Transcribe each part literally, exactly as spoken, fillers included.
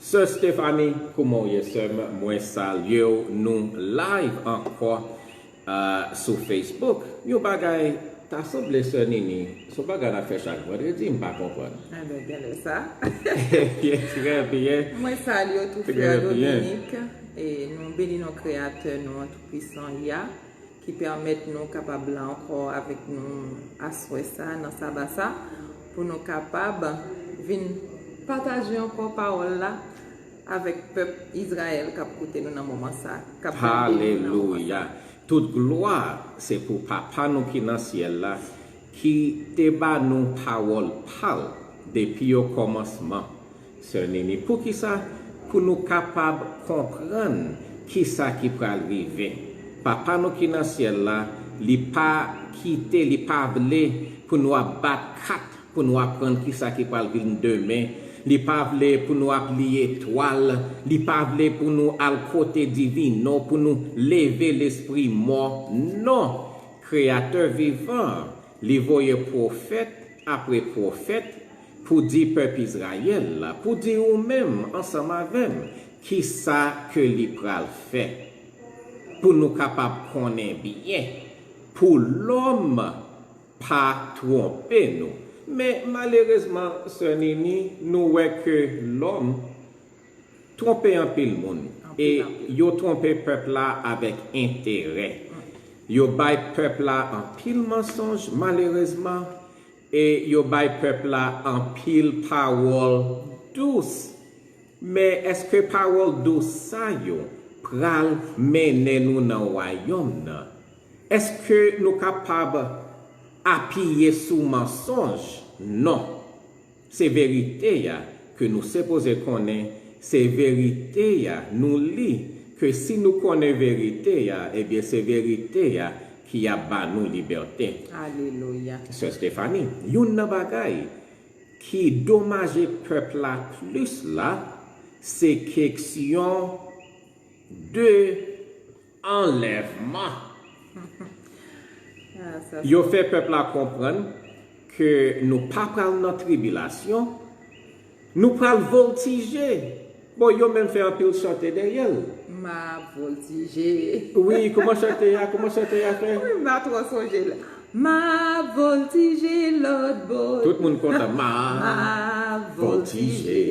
Sè Stephanie, kouman w ye, sè m? Mwen salye w, nou live ankò, euh, sou Facebook. Yon bagay ta sanble, sè Nini, se yon bagay n ap fè chak vandredi, m pa konprann. Enben, genlè sa. Byen, trè byen. Mwen salye w tou, frè Dominique. E nou beni non Kreyatè nou an Toupwisan, Yah, ki pèmèt nou kapab la ankò avèk nou aswè sa, nan saba sa, pou nou kapab vin pataje ankò pawòl la avèk pèp Izrayèl k ap koute nou nan moman sa, k ap gade nou nan moman sa. Alelouya! Tout glwa se pou Papa nou ki nan syèl la, ki te ba nou pawòl pa l depi okòmansman. Sè Nini, poukisa? Pou nou kapab konprann kisa ki pral rive. Papa nou ki nan syèl la, li pa kite, li pa vle pou nou ap bat kat, pou nou aprann kisa ki pral vin demen. Li pa vle pou nou ap li etwal. Li pa vle pou nou al kote divino, pou nou leve lespri mò. Non! Kreyatè vivan an, li voye pwofèt apre pwofèt pou di pèp Izrayèl la, pou di ou menm ansanm avè m, kisa ke li pral fè. Pou nou kapab konnen byen, pou lòm pa twonpe nou. Men malerezman, sè Nini, nou wè ke lòm twonpe anpil moun. Anpil, e anpil. Yo twonpe pèp la avèk enterè. Yo bay pèp la anpil mansonj, malerezman, e yo bay pèp la anpil pawòl dous. Men èske pawòl dous sa yo pral mennen nou nan wayòm nan? Èske nou kapab apiye sou mansonj? Non. Se verite a ke nou sipoze konnen, se verite a nou li, ke si nou konnen verite a, ebyen se verite a ki ap ba nou libète. Alelouya. Sè Stephanie, youn nan bagay ki domaje pèp la plis la, se keksyon de anlèvman. Ah, sa, yo fè pèp la konprann ke nou pa pral nan tribilasyon, nou pral voltije. Bon, yo menm fè anpil chante dèyè l. M ap voltije. Wi, kòman chante a, kòman chante a fè? Wi, m pa twò sonje l. M ap voltije lòt bò. Tout moun kontan. M ap voltije.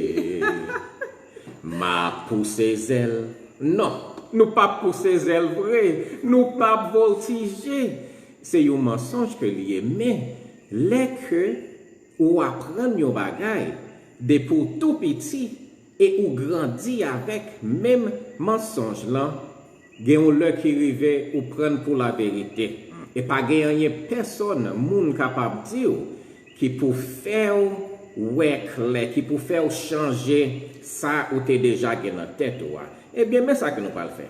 M ap pouse zèl. Non, nou p ap pouse zèl vre. Nou p ap voltije. Se yon mansonj ke li ye. Men, lè ke ou aprann yon bagay, depi w tou piti, e ou grandi avèk menm mansonj lan, gen yon lè ki rive ou pran l pou laverite. E pa gen anyen pèsonn, moun kapab di w ki pou fè w wè klè, ki pou fè w chanje sa ou te deja gen nan tèt ou a. Ebyen, men sa ke nou pral fè.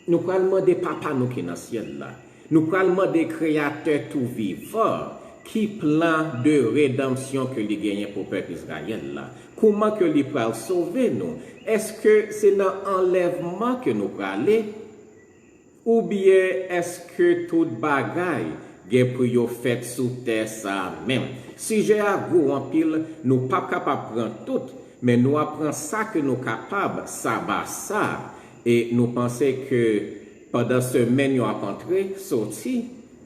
Nou pral mande Papa nou ki nan syèl la. Nou pral mande Kreyatè tou vivan ki plan de redanmsyon ke li genyen pou pèp Izrayèl la. Kòman ke li pral sove nou? Èske se nan anlèvman ke nou prale? Oubyen èske tout bagay gen pou yo fèt sou tè sa a menm? Sijè a gwo anpil, nou p ap kapab pran tout, men nou ap pran sa ke nou kapab, saba sa a. E nou panse ke pandan semèn yo ap antre, soti,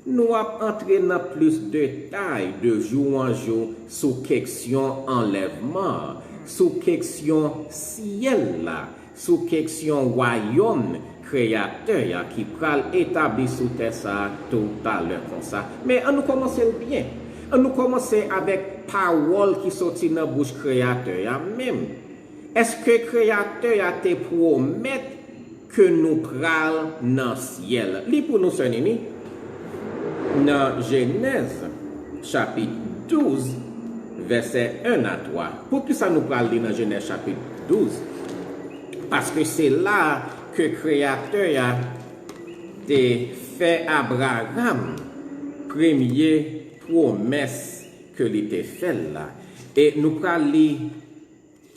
nou ap antre nan plis detay de jou an jou sou keksyon anlèvman an, sou keksyon syèl la, sou keksyon wayòm Kreyatè a ki pral etabli sou tè sa a toutalè konsa. Men ann nou kòmanse l byen. Ann nou kòmanse avèk pawòl ki soti nan bouch Kreyatè a menm. Èske Kreyatè a te pwomèt ke nou pral nan syèl? Li pou nou, sè Nini, nan Jenèz, chapit douz, vèsè en a twa. Poukisa nou pral li nan Jenèz, chapit douz? Paske se la ke Kreyatè a te fè Abraram premye pwomès ke li te fè l la. E nou pral li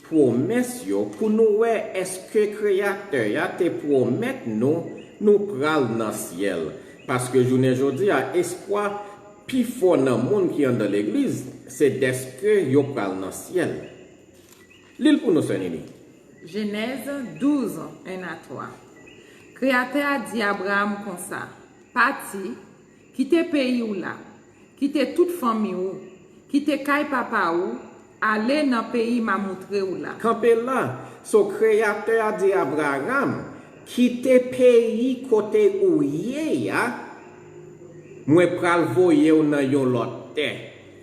pwomès yo pou nou wè èske Kreyatè a te pwomèt nou, nou pral nan syèl. Paske jounen jodi a, espwa pifò nan moun ki anndan legliz, se dèske yo pral nan syèl. Li l pou nou, sè Nini. Jenèz douz, en a twa. Kreyatè a di Abraram konsa, pati, kite peyi w la, kite tout fanmi w, kite kay papa w, ale nan peyi m a moutre w la. Kanpe la. So, Kreyatè a di Abraram, kite peyi kote ou ye a, mwen pral voye w nan yon lòt tè.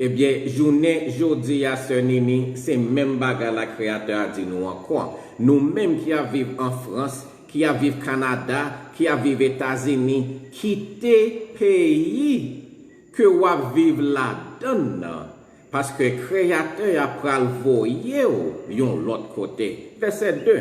Ebyen, jounen jodi a, sè Nini, se menm bagay la Kreyatè a di nou ankò. Nou menm ki ap viv an Frans, ki ap viv Kanada, ki ap viv Etazini, kite peyi ke w ap viv ladan l nan, paske Kreyatè a pral voye w yon lòt kote. Vèsè de.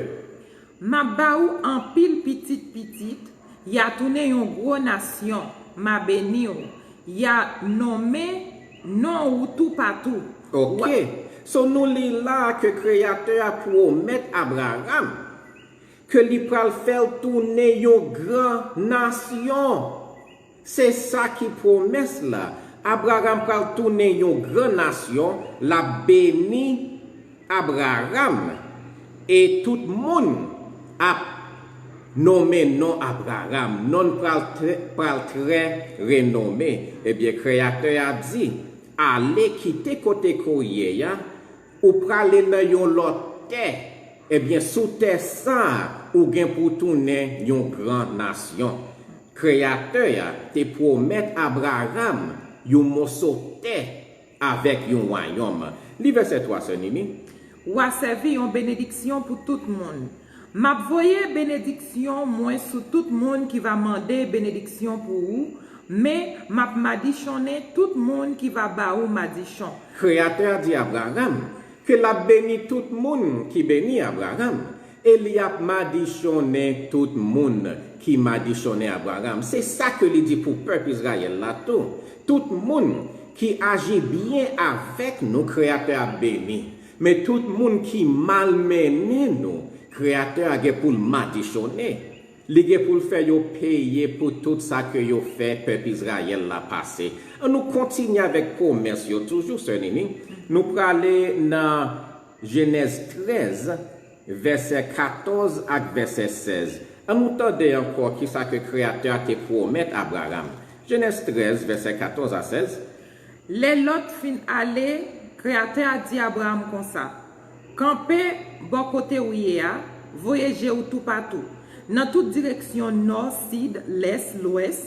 M ap ba ou anpil pitit pitit, y a tounen yon gwo nasyon, m a beni w, y a nonmen non ou toupatou. Ok. So, nou li la ke Kreyatè a pwomèt Abraram ke li pral fè l tounen yon gran nasyon. Se sa ki pwomès la. Abraram pral tounen yon gran nasyon, l ap beni Abraram, e tout moun ap nonmen non Abraram. Non l pral trè, pral trè renome. Ebyen, Kreyatè a di, ale kite kote ke w ye a, ou prale nan yon lòt tè. Ebyen, sou tè sa a, ou gen pou w tounen yon gran nasyon. Kreyatè a te pwomèt Abraram yon moso tè avèk yon wayòm. Li vèsè twa, sè Nini. W a sèvi yon benediksyon pou tout moun. M ap voye benediksyon mwen sou tout moun ki va mande benediksyon pou ou, men m ap madichonnen tout moun ki va ba ou madichon. Kreyatè a di Abraram ke l ap beni tout moun ki beni Abraram, e li ap madichonnen tout moun ki madichonnen Abraram. Se sa ke li di pou pèp Izrayèl la tou. Tout moun ki aji byen avèk nou, Kreyatè a beni. Men tout moun ki malmennen nou, Kreyatè a gen pou l madichonnen. Li gen pou l fè yo peye pou tout sa ke yo fè pèp Izrayèl la pase. An nou kontinye avèk pwomès yo toujou, sè Nini. Nou prale nan Jenèz trèz, vèsè katòz ak vèsè sèz. An nou tande ankò kisa ke Kreyatè a te pwomèt Abraram. Jenèz trèz, vèsè katòz a sèz. Lè Lòt fin ale, Kreyatè a di Abraram konsa, kanpe bò kote w ye a, voye je w toupatou, nan tout direksyon nò, sid, lès, lwès,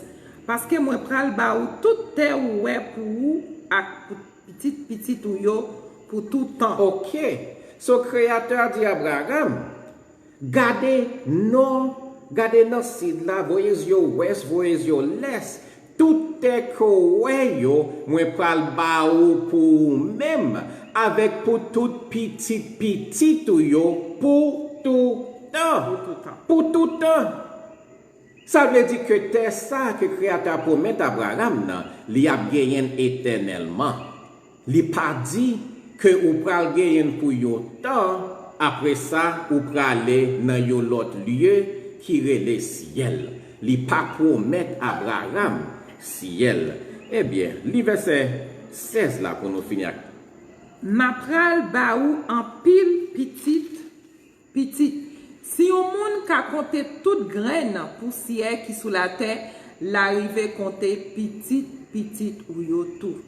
paske mwen pral ba ou tout tè ou wè pou ou ak pou pitit pitit ou yo pou toutan. Ok. So, Kreyatè a di Abraram, gade nò, gade nan sid la, voye zye w wès, voye zye w lès. Tout tè ke w wè yo, mwen pral ba ou pou ou menm, avèk pou tout pitit pitit ou yo, pou toutan. Pou toutan. Pou toutan. Sa vle di ke tè sa a ke Kreyatè a pwomèt Abraram nan, li ap genyen l etènèlman. Li pa di ke ou pral genyen l pou yon tan, apre sa ou prale nan yon lòt lye ki rele syèl. Li pa pwomèt Abraram syèl. Ebyen, li vèsè sèz la pou nou fini ak. M a pral ba ou anpil pitit pitit. Si yon moun ka konte tout grenn pousyè ki sou latè, l a rive konte pitit pitit ou yo tou.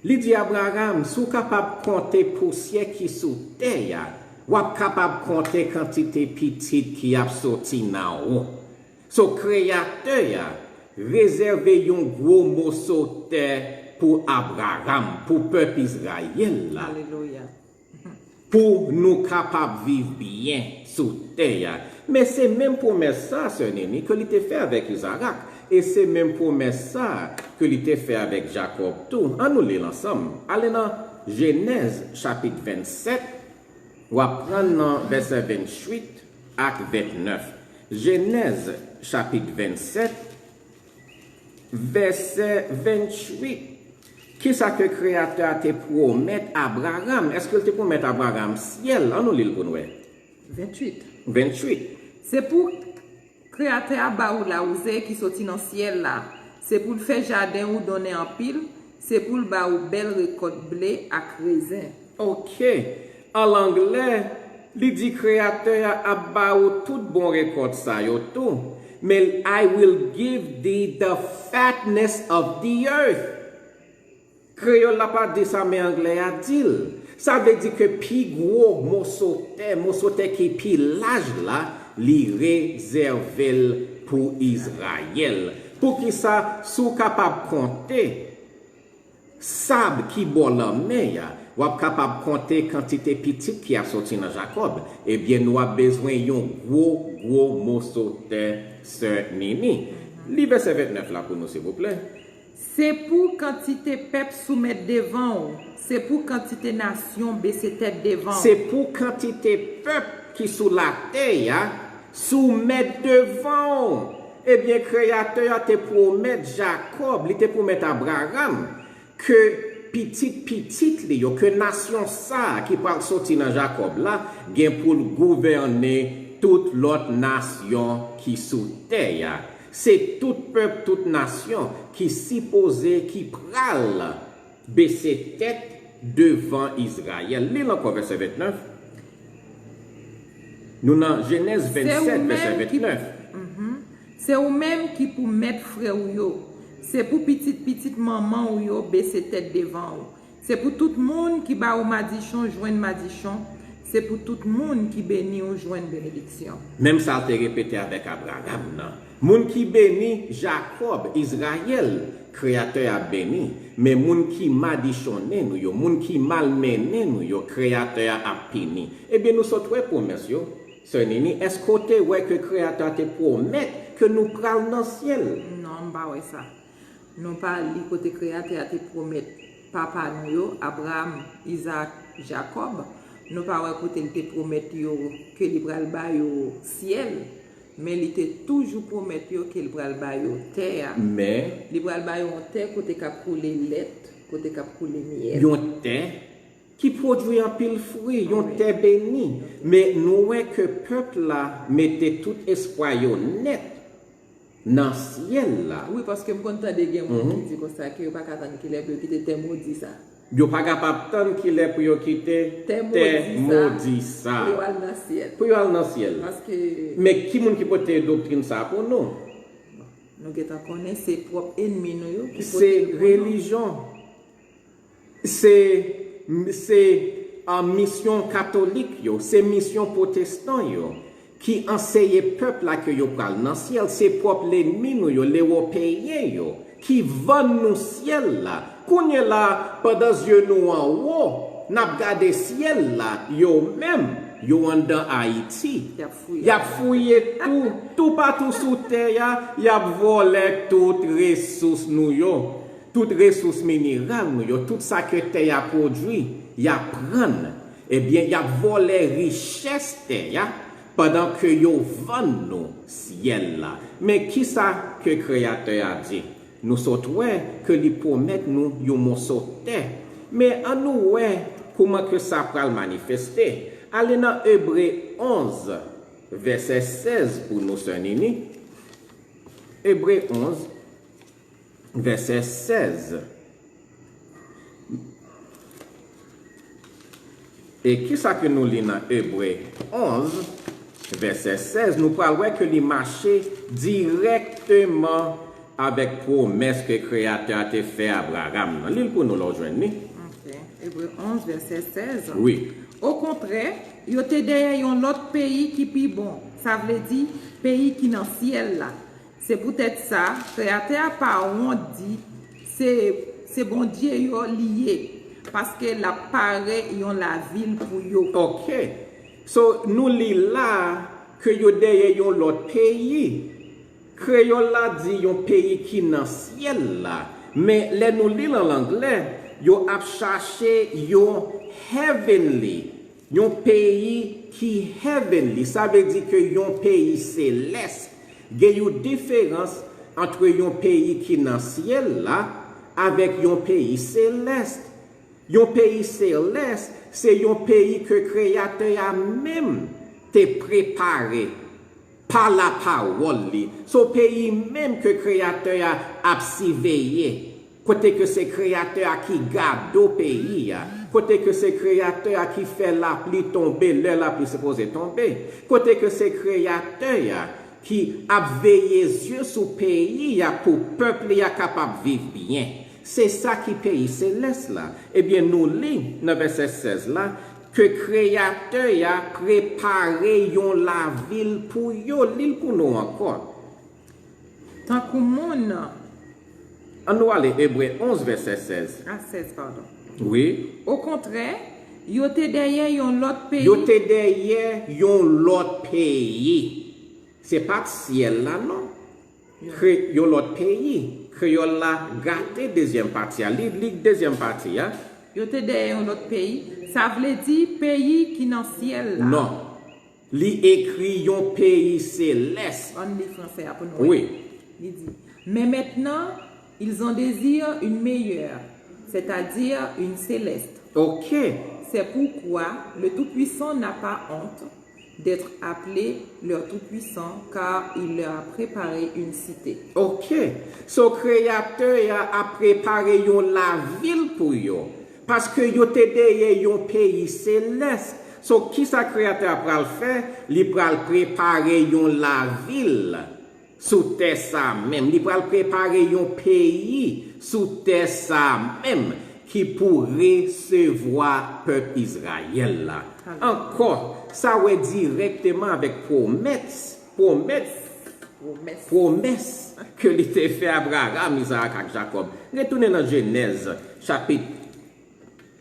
Li di Abraram, si w kapab konte pousyè ki sou tè a, w ap kapab konte kantite pitit ki ap soti nan ou. So, Kreyatè a rezève yon gwo moso tè pou Abraram, pou pèp Izrayèl la. Alelouya. Pou nou kapab viv byen sou tè a. Men se menm pwomès sa, sè Nini, ke li te fè avèk Izarak. E se menm pwomès sa ke li te fè avèk Jakòb tou. An nou li l ansanm. Ale nan Jenèz chapit vennsèt, w ap pran nan vèsè venntuit ak vennèf. Jenèz chapit vennsèt, vèsè venntuit. Kisa ke Kreyatè a te pwomèt Abraram? Èske l te pwomèt Abraram syèl? An nou li l pou n wè. Venntuit. Venntuit. Se pou Kreyatè a ba ou lawouze ki soti nan syèl la. Se pou l fè jaden ou donnen anpil. Se pou l ba ou bèl rekòt ble ak rezen. Ok. An anglè, Li di Kreyatè a ap ba ou tout bon rekòt sa yo tou, men I will give thee the fatness of the earth. Kreyòl la pa di sa, men anglè a di l. Sa vle di ke pi gwo moso tè, moso tè ki pi laj la, li rezève l pou Izrayèl. Poukisa, si w kapab konte sab ki bò lanmè a, w ap kapab konte kantite pitit ki ap soti nan Jakòb. Ebyen, nou ap bezwen yon gwo, gwo moso tè, sè Nini. Li vèsè vennèf la pou nou, silvouplè. Se pou kantite pèp soumèt devan w, se pou kantite nasyon bese tèt devan w. Se pou kantite pèp ki sou latè a soumèt devan w. Ebyen, Kreyatè a te pwomèt Jakòb, li te pwomèt Abraram, ke pitit pitit li yo, ke nasyon sa a ki pral soti nan Jakòb la, gen pou l gouvène tout lòt nasyon ki sou tè a. Se tout pèp, tout nasyon ki sipoze, ki pral bese tèt devan Izrayèl. Li l ankò, vèsè vennèf. Nou nan Jenèz Se ou vennèf, vèsè menm ki vennèf. Mhm. Se ou menm ki pou mèt frè w yo. Se pou pitit pitit manman w yo bese tèt devan w. Se pou tout moun ki ba ou madichon jwenn madichon. Se pou tout moun ki beni w jwenn benediksyon. Menm sa l te repete avèk Abraram nan. Moun ki beni Jakòb, Izrayèl, Kreyatè a beni. Men moun ki madichonnen nou yo, moun ki malmennen nou yo, Kreyatè a ap pini. Ebyen, nou sot wè pwomès yo. Sè Nini, èske w te wè ke Kreyatè a te pwomèt ke nou pral nan syèl? Non, m pa wè sa. Nou pa li kote Kreyatè a te pwomèt papa nou yo, Abraram, Izak, Jakòb. Nou pa wè kote l te pwomèt yo ke li pral ba yo syèl, men li te toujou pwomèt yo ke li pral ba yo tè a. Men Li pral ba yo yon tè kote k ap koule lèt, kote k ap koule myèl. Yon tè ki pwodui anpil fwi, yon tè beni. Men nou wè ke pèp la mete tout espwa yo nèt nan syèl la. Wi, paske m konn tande gen moun ki di konsa ke yo pa ka tann kilè pou yo kite tè modi sa. Yo pa kapab tann kilè pou yo kite Tè tè modi sa. modi sa. Pou yo al nan syèl. Pou yo al nan syèl. Paske Men ki moun ki pote doktrin sa pou nou? Nou gentan konnen se pwòp enmi nou yo ki pote Se l pou nou. relijyon. Se, se, a, misyon katolik yo, se misyon pwotestan yo ki anseye pèp la ke yo pral nan syèl. Se pwòp lènmi nou yo, lewopeyen yo, ki vann nou syèl la. Kounye la, pandan zye nou anwo, n ap gade syèl la, yo menm, yo anndan Ayiti. Y ap fouye. Y ap fouye tou, toupatou sou tè a, y ap vòlè tout resous nou yo. Tout resous mineral nou yo, tout sa ke tè a pwodui, y ap pran. Ebyen, y ap vòlè richès tè a pandan ke yo vann nou syèl la. Men kisa ke Kreyatè a di? Nou sot wè ke li pwomèt nou yon moso tè. Men ann nou wè kouman ke sa pral manifeste. Ale nan Ebre onz, vèsè sèz pou nou, sè Nini. Ebre onz, vèsè sèz. E kisa ke nou li nan Ebre onz, vèsè sèz? Nou pral wè ke li mache dirèkteman avèk pwomès ke Kreyatè a te fè Abraram nan. Li l pou nou lè w jwenn li. Ok. Ebre onz, vèsè sèz. Wi. Okontrè, yo te dèyè yon lòt peyi ki pi bon, sa vle di, peyi ki nan syèl la. Se poutèt sa, Kreyatè a pa wont di se, se Bondye yo li ye, paske l ap pare yon lavil pou yo. Ok. So, nou li la ke yo dèyè yon lòt peyi. Kreyòl la di yon peyi ki nan syèl la, men lè nou li l an anglè, yo ap chache yon heavenly, yon peyi ki heavenly, sa vle di ke yon peyi selès. Gen yon diferans ant yon peyi ki nan syèl la avèk yon peyi selès. Yon peyi selès, se yon peyi ke Kreyatè a menm te prepare pa lapawòl li. Se yon peyi menm ke Kreyatè a ap siveye, kote ke se Kreyatè a ki gado peyi a, Kote ke se Kreyatè a ki fè lapli tonbe lè lapli sipoze tonbe. Kote ke se Kreyatè a ki ap veye zye sou peyi a pou pèp li a kapab viv byen. Se sa ki peyi selès la. Ebyen, nou li nan vèsè sèz la ke Kreyatè a prepare yon lavil pou yo. Li l pou nou ankò. Tankou moun. An nou ale Ebre onz, vèsè sèz. A, sèz, padon. Wi. Okontrè, yo te dèyè yon lòt peyi. Yo te dèyè yon lòt peyi. Se pa t syèl la, non. Kre-, yon lòt peyi. Kreyòl la gate dezyèm pati a. Li, li dezyèm pati a. Yo te dèyè yon lòt peyi. Sa vle di peyi ki nan syèl la. Non. Li ekri yon peyi selès. Ann li franse a pou nou wè. Wi. Li di, mais maintenant, ils ont désir une meilleure, c'est-à-dire une céleste. Ok. C'est pourquoi le Tout-Puissant n'a pas honte d'être appelé leur Tout-Puissant, car il leur a préparé une cité. Ok. So, Kreyatè a ap prepare yon lavil pou yo. Paske yo te dèyè yon peyi selès. So, kisa Kreyatè a pral fè? Li pral prepare yon lavil sou tè sa menm. Li pral prepare yon peyi sou tè sa menm ki pou resevwa pèp Izrayèl la. Ankò, sa wè dirèkteman avèk pwomès, pwomès, pwomès ke li te fè Abraram, Izarak ak Jakòb. Retounen nan Jenèz, chapit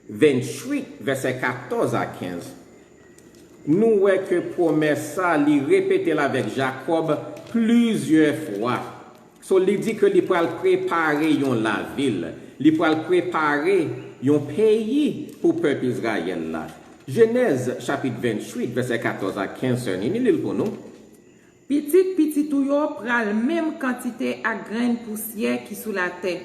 venntuit, vèsè katòz a kenz. Nou wè ke pwomès sa, li repete l avèk Jakòb plizyè fwa. So, li di ke li pral prepare yon lavil, li pral prepare yon peyi pou pèp Izrayèl la. Jenèz, chapit venntuit, vèsè katòz a kenz, sè Nini, li l pou nou. Pitit pitit ou yo pral menm kantite ak grenn pousyè ki sou latè.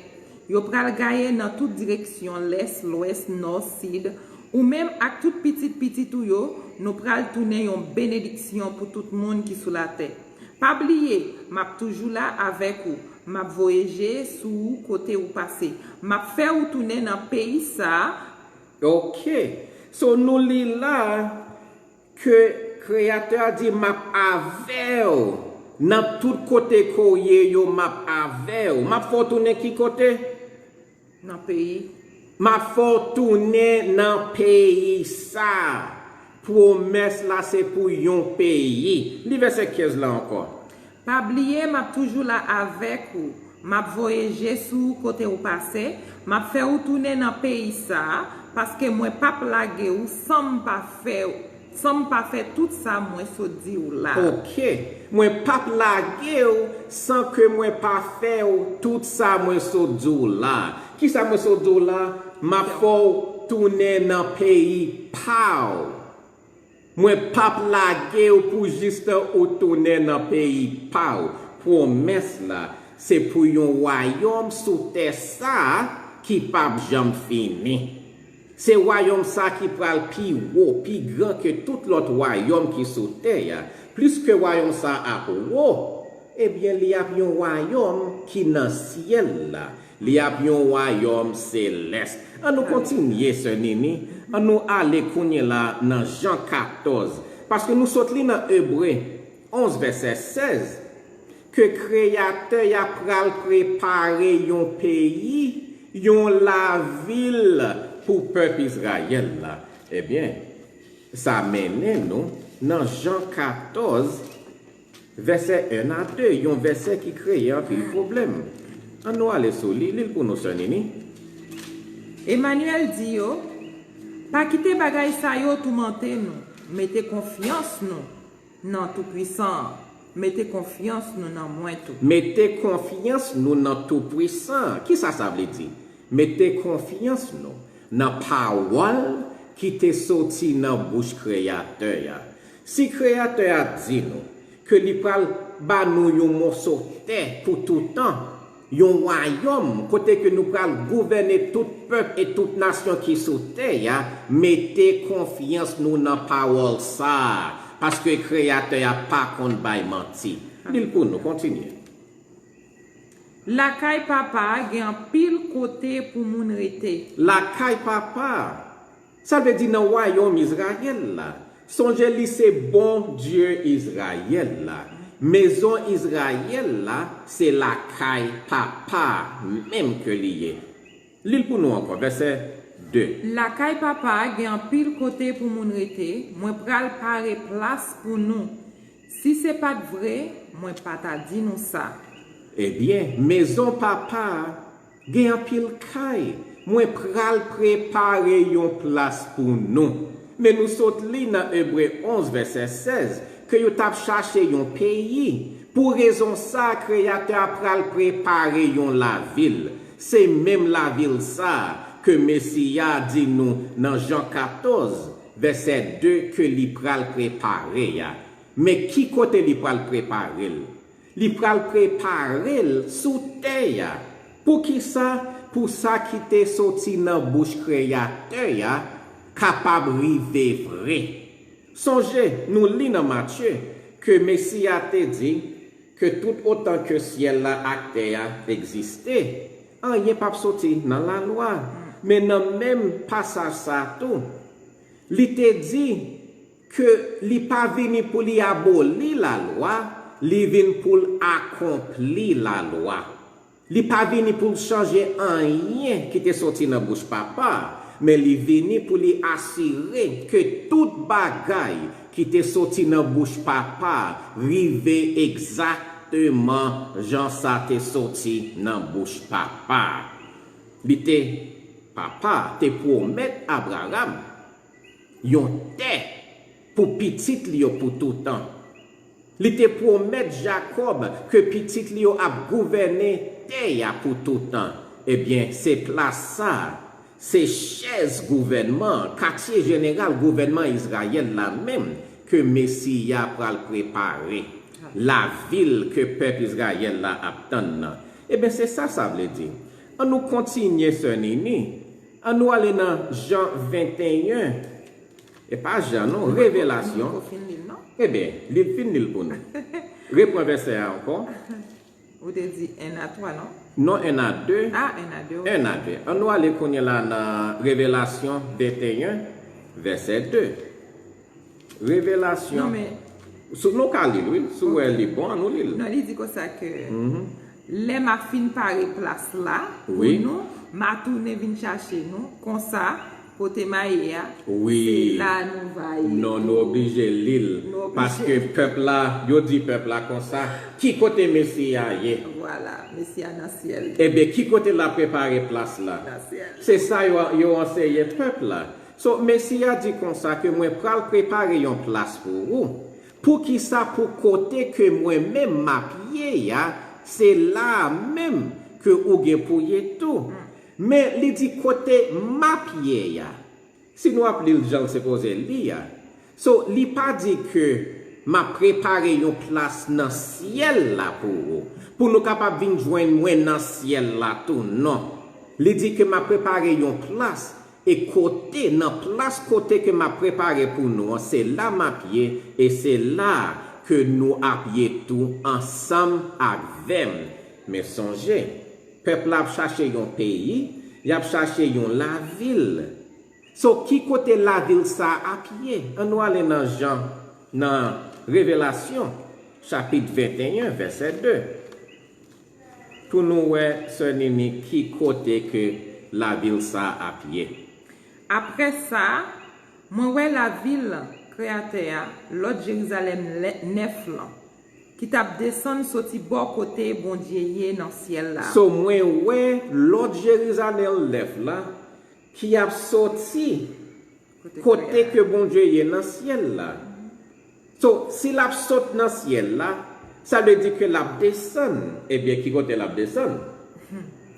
Yo pral gaye nan tout direksyon, lès, lwès, nò, sid. Ou menm ak tout pitit pitit ou yo, nou pral tounen yon benediksyon pou tout moun ki sou latè. Pa bliye, m ap toujou la avèk ou. M ap voye je sou ou kote ou pase. M ap fè ou tounen nan peyi sa a. Ok. So, nou li la ke Kreyatè a di, "M ap avè w nan tout kote ke w ye yo, m ap avè w." M ap fè w tounen ki kote? Nan peyi. M ap fè w tounen nan peyi sa a. Pwomès la se pou yon peyi. Li vèsè kenz la ankò. Pa bliye, m ap toujou la avèk ou. M ap voye je sou ou kote ou pase. M ap fè ou tounen nan peyi sa a, paske mwen p ap lage ou san m pa fè, san m pa fè tout sa mwen sot di w la. Ok. Mwen p ap lage w san ke mwen pa fè w tout sa mwen sot di w la. Kisa mwen sot di w la? M ap fè w tounen nan peyi pa w. Mwen p ap lage w pou jistan ou tounen nan peyi pa w. Pwomès la, se pou yon wayòm sou tè sa a ki p ap janm fini. Se wayòm sa a ki pral pi wo, pi gran ke tout lòt wayòm ki sou tè a. Plis ke wayòm sa a ap wo, ebyen, li ap yon wayòm ki nan syèl la. Li ap yon wayòm selès. An nou kontinye, sè Nini. An nou ale kounye la nan Jan katòz. Paske nou sot li nan Ebre onz, vèsè sèz, ke Kreyatè a pral prepare yon peyi, yon lavil pou pèp Izrayèl la. Ebyen, sa mennen nou nan Jan katòz, vèsè en a de, yon vèsè ki kreye anpil pwoblèm. An nou ale sou li, li l pou nou, sè Nini. Emanyèl di yo, "Pa kite bagay sa yo toumante nou. Mete konfyans nou nan Toupwisan an. Mete konfyans nou nan mwen tou." Mete konfyans nou nan Toupwisan an. Kisa sa vle di? Mete konfyans nou nan pawòl ki te soti nan bouch Kreyatè a. Si Kreyatè a di nou ke li pral ba nou yon moso tè pou toutan, yon wayòm kote ke nou pral gouvène tout pèp e tout nasyon ki sou tè a, mete konfyans nou nan pawòl sa a, paske Kreyatè a pa konn bay manti. Li l pou nou, kontinye. Lakay Papa a gen anpil kote pou moun rete. Lakay Papa a, Sa vle di nan wayòm Izrayèl la. Sonje li se Bondye Izrayèl la. Mezon Izrayèl la se lakay Papa menm ke li ye. Li l pou nou ankò, vèsè de. Lakay Papa a gen anpil kote pou moun rete, mwen pral pare plas pou nou. Si se pa t vre, mwen pa ta di nou sa. Ebyen, mezon Papa a gen anpil kay. Mwen pral prepare yon plas pou nou. Men nou sot li nan Ebre onz, vèsè sèz, ke yo t ap chache yon peyi. Pou rezon sa a, Kreyatè a pral prepare yon lavil. Se menm lavil sa a ke Mesi a di nou nan Jan katòz, vèsè de, ke li pral prepare a. Men ki kote li pral prepare l? Li pral prepare l sou tè a. Poukisa? Pou sa ki te soti nan bouch Kreyatè a kapab rive vre. Sonje, nou li nan Matye ke Mesi a te di ke tout otan ke syèl la ak tè a egziste, anyen p ap soti nan lalwa. Men nan menm pasaj sa a tou, li te di ke li pa vini pou li aboli lalwa, li vin pou l akonpli lalwa. Li pa vini pou l chanje anyen ki te soti nan bouch Papa a, men li vini pou li asire ke tout bagay ki te soti nan bouch Papa a rive egzakteman jan sa te soti nan bouch Papa a. Li te, Papa a te pwomèt Abraram yon tè pou pitit li yo pou toutan. Li te pwomèt Jakòb ke pitit li yo ap gouvène tè a pou toutan. Ebyen, se plas sa a, se chèz gouvènman, katye jeneral gouvènman Izrayèl la menm ke Mesi a pral prepare, lavil ke pèp Izrayèl la ap tann nan. Ebyen, se sa sa vle di. Ann nou kontinye, sè Nini. Ann nou ale nan Jan venteyen. E pa Jan, non, Revelasyon. Ebyen, li fin li l pou nou. Repran vèsè a ankò. Ou te di en a twa, non? Non, en a de. Ah, en a de, ok. En a de. Ann nou ale kounye la nan Revelasyon venteyen, vèsè de. Revelasyon. Non, men. Si nou ka li l, wi. Si w wè li bon, ann nou li l. Non, li di konsa ke lè m a fin pare plas la pou nou, m a tounen vin chache nou. Konsa, kote m a ye a, se la nou va ye tou. Non, nou oblije li l. Nou oblije. Paske pèp la, yo di pèp la konsa, ki kote Mesi a ye? Vwala, Mesi a nan syèl. Ebyen, ki kote l ap prepare plas la? Nan syèl. Se sa yo, yo anseye pèp la. So, Mesi a di konsa ke mwen pral prepare yon plas pou ou. Poukisa? Pou kote ke mwen menm m ap ye a, se la a menm ke ou gen pou ye tou. Men li di kote m ap ye a. Si nou ap li l jan l sipoze li a. So, li pa di ke m ap prepare yon plas nan syèl la pou ou, pou nou kapab vin jwenn mwen nan syèl la tou, non. Li di ke m ap prepare yon plas, e kote, nan plas kote ke m ap prepare pou nou an, se la m ap ye, e se la ke nou ap ye tou ansanm avè m. Men sonje, pèp la ap chache yon peyi, y ap chache yon lavil. So, ki kote lavil sa a ap ye? Ann nou ale nan Jan, nan Revelasyon, chapit venteyen, vèsè de. Pou nou wè, sè Nini, ki kote ke lavil sa a ap ye. Apre sa, mwen wè lavil Kreyatè a, lòt Jerizalèm lè-, nèf lan, ki t ap desann soti bò kote Bondye ye nan syèl la. So, mwen wè lòt Jerizalèm nèf la ki ap soti kote ke Bondye ye nan syèl la. So, si l ap sot nan syèl la, sa vle di ke l ap desann. Ebyen, ki kote l ap desann?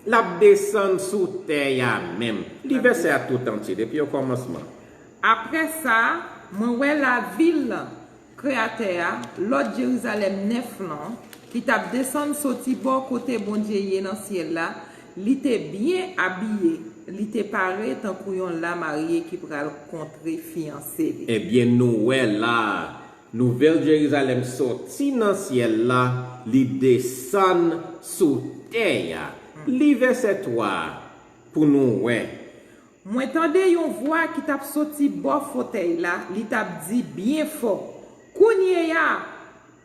L ap desann sou tè a menm. Li vèsè a tout antye, depi o kòmansman. Apre sa, mwen wè lavil Kreyatè a, lòt Jerizalèm nèf lan, ki t ap desann soti bò kote Bondye ye nan syèl la, li te byen abiye, li te pare tankou yon la marye ki pral kontre fiyanse li. Ebyen, nou wè la a, nouvèl Jerizalèm soti nan syèl la, li desann sou tè a. Li vèsè twa a pou nou wè. Mwen tande yon vwa ki t ap soti bò fotèy la, li t ap di byen fò, "Kounye a,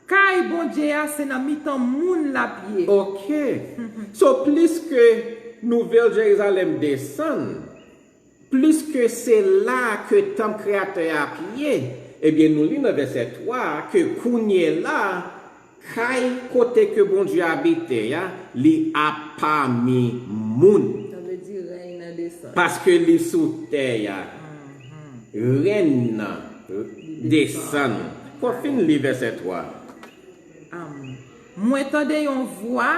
kay Bondye a se nan mitan moun l ap ye." Ok. So, plis ke Nouvèl Jerizalèm desann, plis ke se la ke tanp Kreyatè a ap ye, ebyen, nou li nan vèsè twa a ke kounye la, kay kote ke Bondye abite a, li ap pami moun. Sa vle di rèy nan desann. Paske li sou tè a. Rèn nan desann. Fò w fin li vèsè twa. Mwen tande yon vwa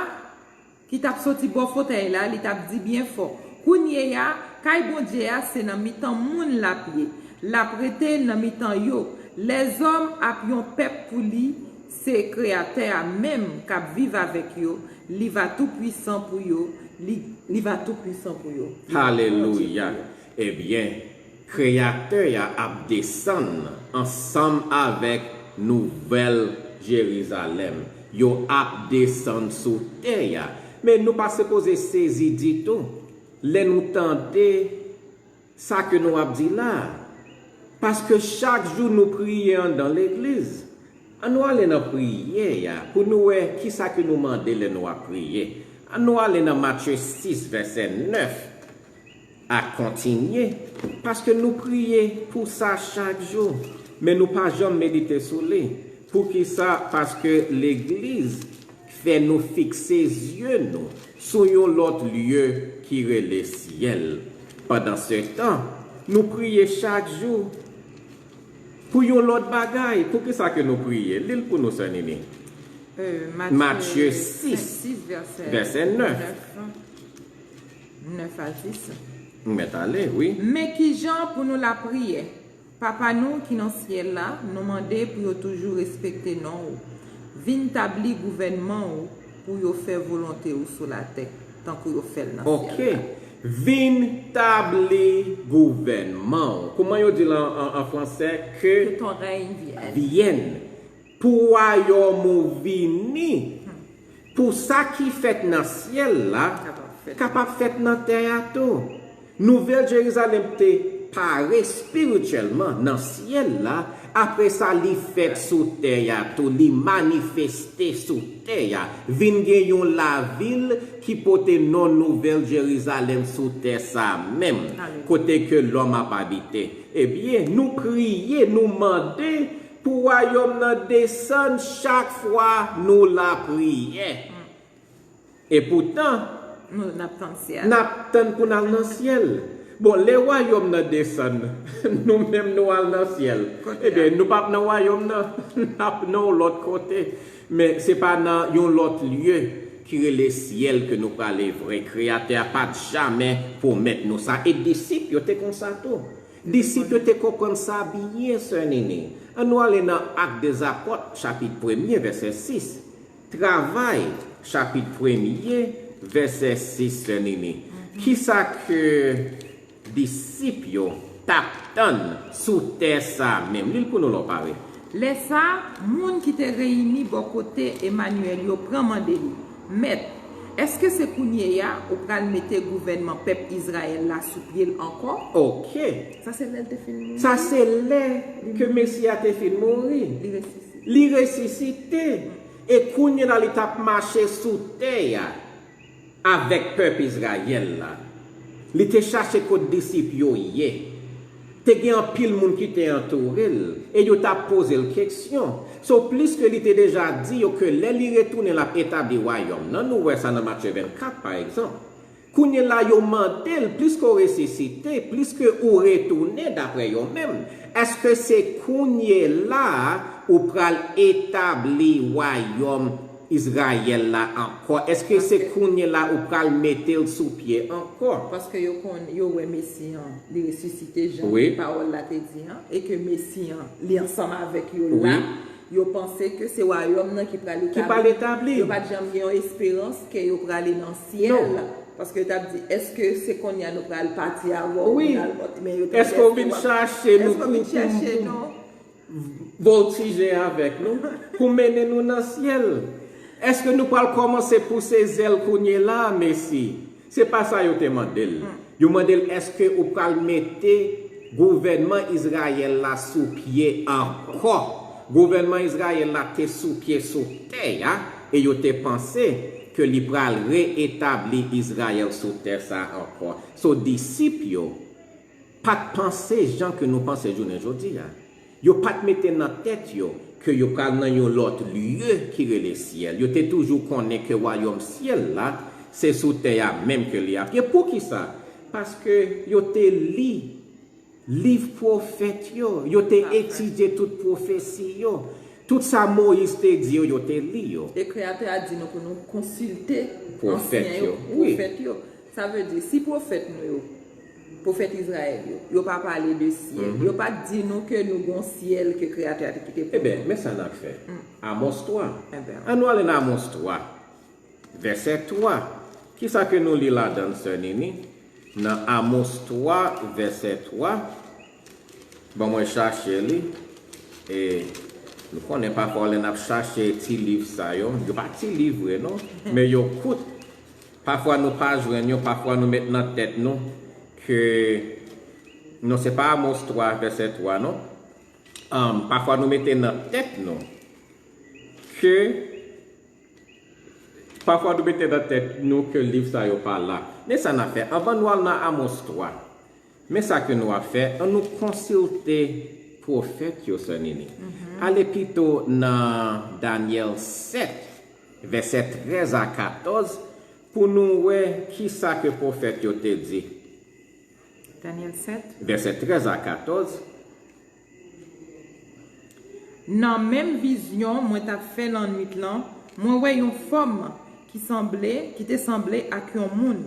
ki t ap soti bò fotèy la, li t ap di byen fò, "Kounye a, kay Bondye a se nan mitan moun l ap ye. L ap rete nan mitan yo. Lèzòm ap yon pèp pou li, se Kreyatè a menm k ap viv avèk yo. Li va toupwisan pou yo, li, li va toupwisan pou yo." Li va Bondye pou Alelouya. Yo. Ebyen, Kreyatè a ap desann ansanm avèk Nouvèl Jerizalèm. Yo ap desann sou tè a. Men nou pa sipoze sezi ditou lè nou tande sa ke nou ap di la a. Paske chak jou nou priye anndan legliz. Ann nou ale nan priyè a pou nou wè kisa ke nou mande lè nou ap priye. Ann nou ale nan Matye sis, vèsè nèf. Ak kontinye, paske nou priye pou sa chak jou, men nou pa janm medite sou li. Poukisa? Paske legliz fè nou fikse zye nou sou yon lòt lye ki rele syèl. Pandansetan, nou priye chak jou pou yon lòt bagay. Poukisa ke nou priye? Li l pou nou, sè Nini. Matye sis, vèsè nèf. Nèf a dis. M mèt ale, wi. Men kijan pou nou lapriyè? Papa nou ki nan syèl la, nou mande pou yo toujou respekte non w. Vin tabli gouvènman w pou yo fè volonte w sou latè, tankou yo fè l nan syèl la. Vin tabli gouvènman w. Kouman yo di l an, an, an fransè? Que ton règne vienne. Pou wayòm ou vini, pou sa ki fèt nan syèl la kapab fèt nan tè a tou. Nouvèl Jerizalèm te pare espirityèlman nan syèl la, apre sa li fèt sou tè a tou, li manifeste sou tè a, vin gen yon lavil ki pote non Nouvèl Jerizalèm sou tè sa menm, kote ke lòm ap abite. Ebyen, nou priye, nou mande pou wayòm nan desann chak fwa nou lapriyè. Epoutan, n ap tann pou n al nan syèl. Bon, lè wayòm nan desann, nou menm nou al nan syèl. Ebyen, nou p ap nan wayòm nan, n ap nan yon lòt kote. Men se pa nan yon lòt lye ki rele syèl ke nou prale vre. Kreyatè a pa t jamè pwomèt nou sa. E disip yo te konsa tou. Disip yo te konprann sa byen, sè Nini. Ann nou ale nan Ak dèzapòt, chapit premye, vèsè sis. Travay, chapit premye, vèsè sis, sè Nini. Kisa ke disip yo t ap tann sou tè sa a menm? Li l pou nou lè w pare. Lè sa a, moun ki te reyini bò kote Emanyèl yo pran mande li, Mèt, èske se kounye a ou pral mete gouvènman pèp Izrayèl la sou pye l ankò? Oke. Sa se lè l te fin mouri. Sa se lè ke Mesi a te fin mouri. Li resisite. Li resisite. E kounye a la, li t ap mache sou tè a avèk pèp Izrayèl la. Li te chache kot disip yo ye. Te gen anpil moun ki te antoure l, e yo t ap poze l keksyon. So, pliske li te deja di yo ke lè li retounen, l ap etabli wayòm nan, nou wè sa nan Matye vennkat, pa egzanp. Kounye la, yo mande l, pliske w resisite, pliske ou retounen, daprè yo menm, èske se kounye la a ou pral etabli wayòm Izrayèl la ankò? Èske se kounye la ou pral mete l sou pye ankò? Paske yo konn, yo wè Mesi an, li resisite jan pawòl la te di an, e ke Mesi an, li ansanm avèk yo la, yo panse ke se wayòm nan ki pral etabli. Ki pral etabli. Yo pa t janm gen yon esperans ke yo prale nan syèl. Paske yo t ap di, èske se kounye a nou pral pati avè w pou n al bò, men yo t ap di, èske w ap, èske w vin chache nou pou, pou, pou, vòltije avèk nou, pou mennen nou nan syèl? Èske nou pral kòmanse pouse zèl kounye la a, Mesi? Se pa sa yo te mande l. Yo mande l, èske ou pral mete gouvènman Izrayèl la sou pye ankò? Gouvènman Izrayèl la te sou pye sou tè a, e yo te panse ke li pral reetabli Izrayèl sou tè sa a ankò. So, disip yo pa t panse jan ke nou panse jounen jodi a. Yo pa t mete nan tèt yo ke yo pral nan yon lòt lye ki rele syèl. Yo te toujou konnen ke wayòm syèl la, se sou tè a menm ke li ap ye. Poukisa? Paske yo te li liv pwofèt yo, yo te etidye tout pwofesi yo. Tout sa Moyiz te di yo, yo te li yo. E Kreyatè a di nou pou nou konsilte ansyen yo, pwofèt yo. Sa vle di, si pwofèt nou yo, pwofèt Izrayèl yo, yo pa pale de syèl, yo pa t di nou ke nou gon syèl ke Kreyatè a te kite pou nou. Ebyen, men sa n ap fè. Amos twa. Ebyen. Ann nou ale nan Amos twa, vèsè twa. Kisa ke nou li ladan l, sè Nini? Nan Amos twa, vèsè twa. Ban mwen chache li. E nou konnen pafwa lè n ap chache ti liv sa yo, yo pa ti liv vre non, men yo kout. Pafwa nou pa jwenn yo, pafwa nou met nan tèt nou ke, non, se pa Amos twa, vèsè twa non. Ann, pafwa nou mete nan tèt nou ke Pafwa nou mete nan tèt nou ke liv sa yo pa la. Men sa n ap fè, anvan nou al nan Amos twa, men sa ke nou ap fè, ann nou konsilte pwofèt yo, sè Nini. Ale pito nan Danyèl sèt, vèsè trèz a katòz, pou nou wè kisa ke pwofèt yo te di. Danyèl sèt. Vèsè trèz a katòz. Nan menm vizyon mwen t ap fè lannwit lan, mwen wè yon fòm ki sanble, ki te sanble ak yon moun.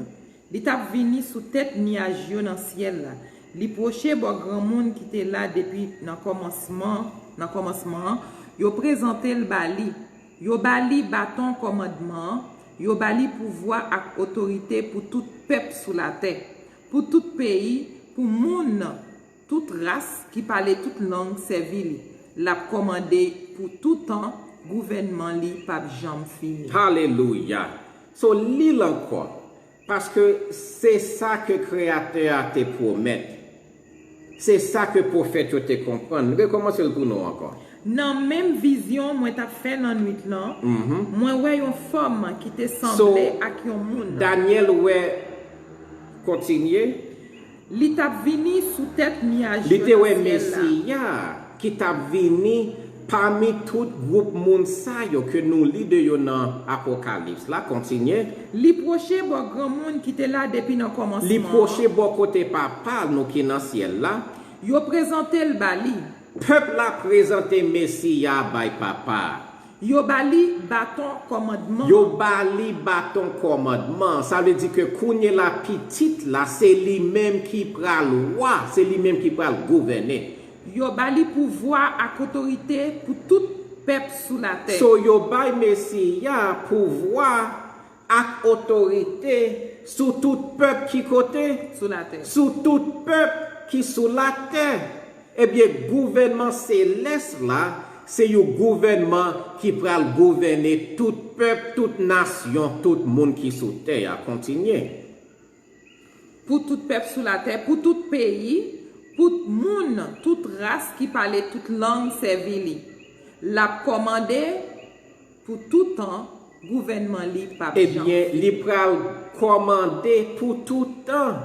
Li t ap vini sou tèt nyaj yo nan syèl la. Li pwoche bò granmoun ki te la depi nan kòmansman, nan kòmansman an, yo prezante l ba li. Yo ba li baton kòmandman an, yo ba li pouvwa ak otorite pou tout pèp sou latè, pou tout peyi, pou moun, tout ras ki pale tout lang sèvi li. L ap kòmande pou toutan, gouvènman li p ap janm fini. Alelouya! So, li l ankò, paske se sa ke Kreyatè a te pwomèt. Se sa ke pwofèt yo te konprann. Rekòmanse l pou nou ankò. Nan menm vizyon mwen t ap fè lannwit lan, mwen wè yon fòm ki te sanble ak yon moun. Danyèl wè, kontinye. Li t ap vini sou tèt nyaj yo nan syèl la. Li te wè Mesi a ki t ap vini pami tout gwoup moun sa yo ke nou li de yo nan Apokalips la. Kontinye. Li pwoche bò granmoun ki te la depi nan kòmansman an. Li pwoche bò kote Papa nou ki nan syèl la. Yo prezante l ba li. Pèp la prezante Mesi a bay Papa a. Yo ba li baton kòmandman. Yo ba li baton kòmandman. Sa vle di ke kounye la pitit la, se li menm ki pral wa, se li menm ki pral gouvène. Yo ba li pouvwa ak otorite pou tout pèp sou latè. So, yo bay Mesi a pouvwa ak otorite sou tout pèp ki kote? Sou latè. Sou tout pèp ki sou latè. Ebyen, gouvènman selès la, se yon gouvènman ki pral gouvène tout pèp, tout nasyon, tout moun ki sou tè a. Kontinye. Pou tout pèp sou latè, pou tout peyi, pou moun, tout ras ki pale tout lang sèvi li. L ap kòmande pou toutan, gouvènman li p ap janm fini. Ebyen, li pral kòmande pou toutan.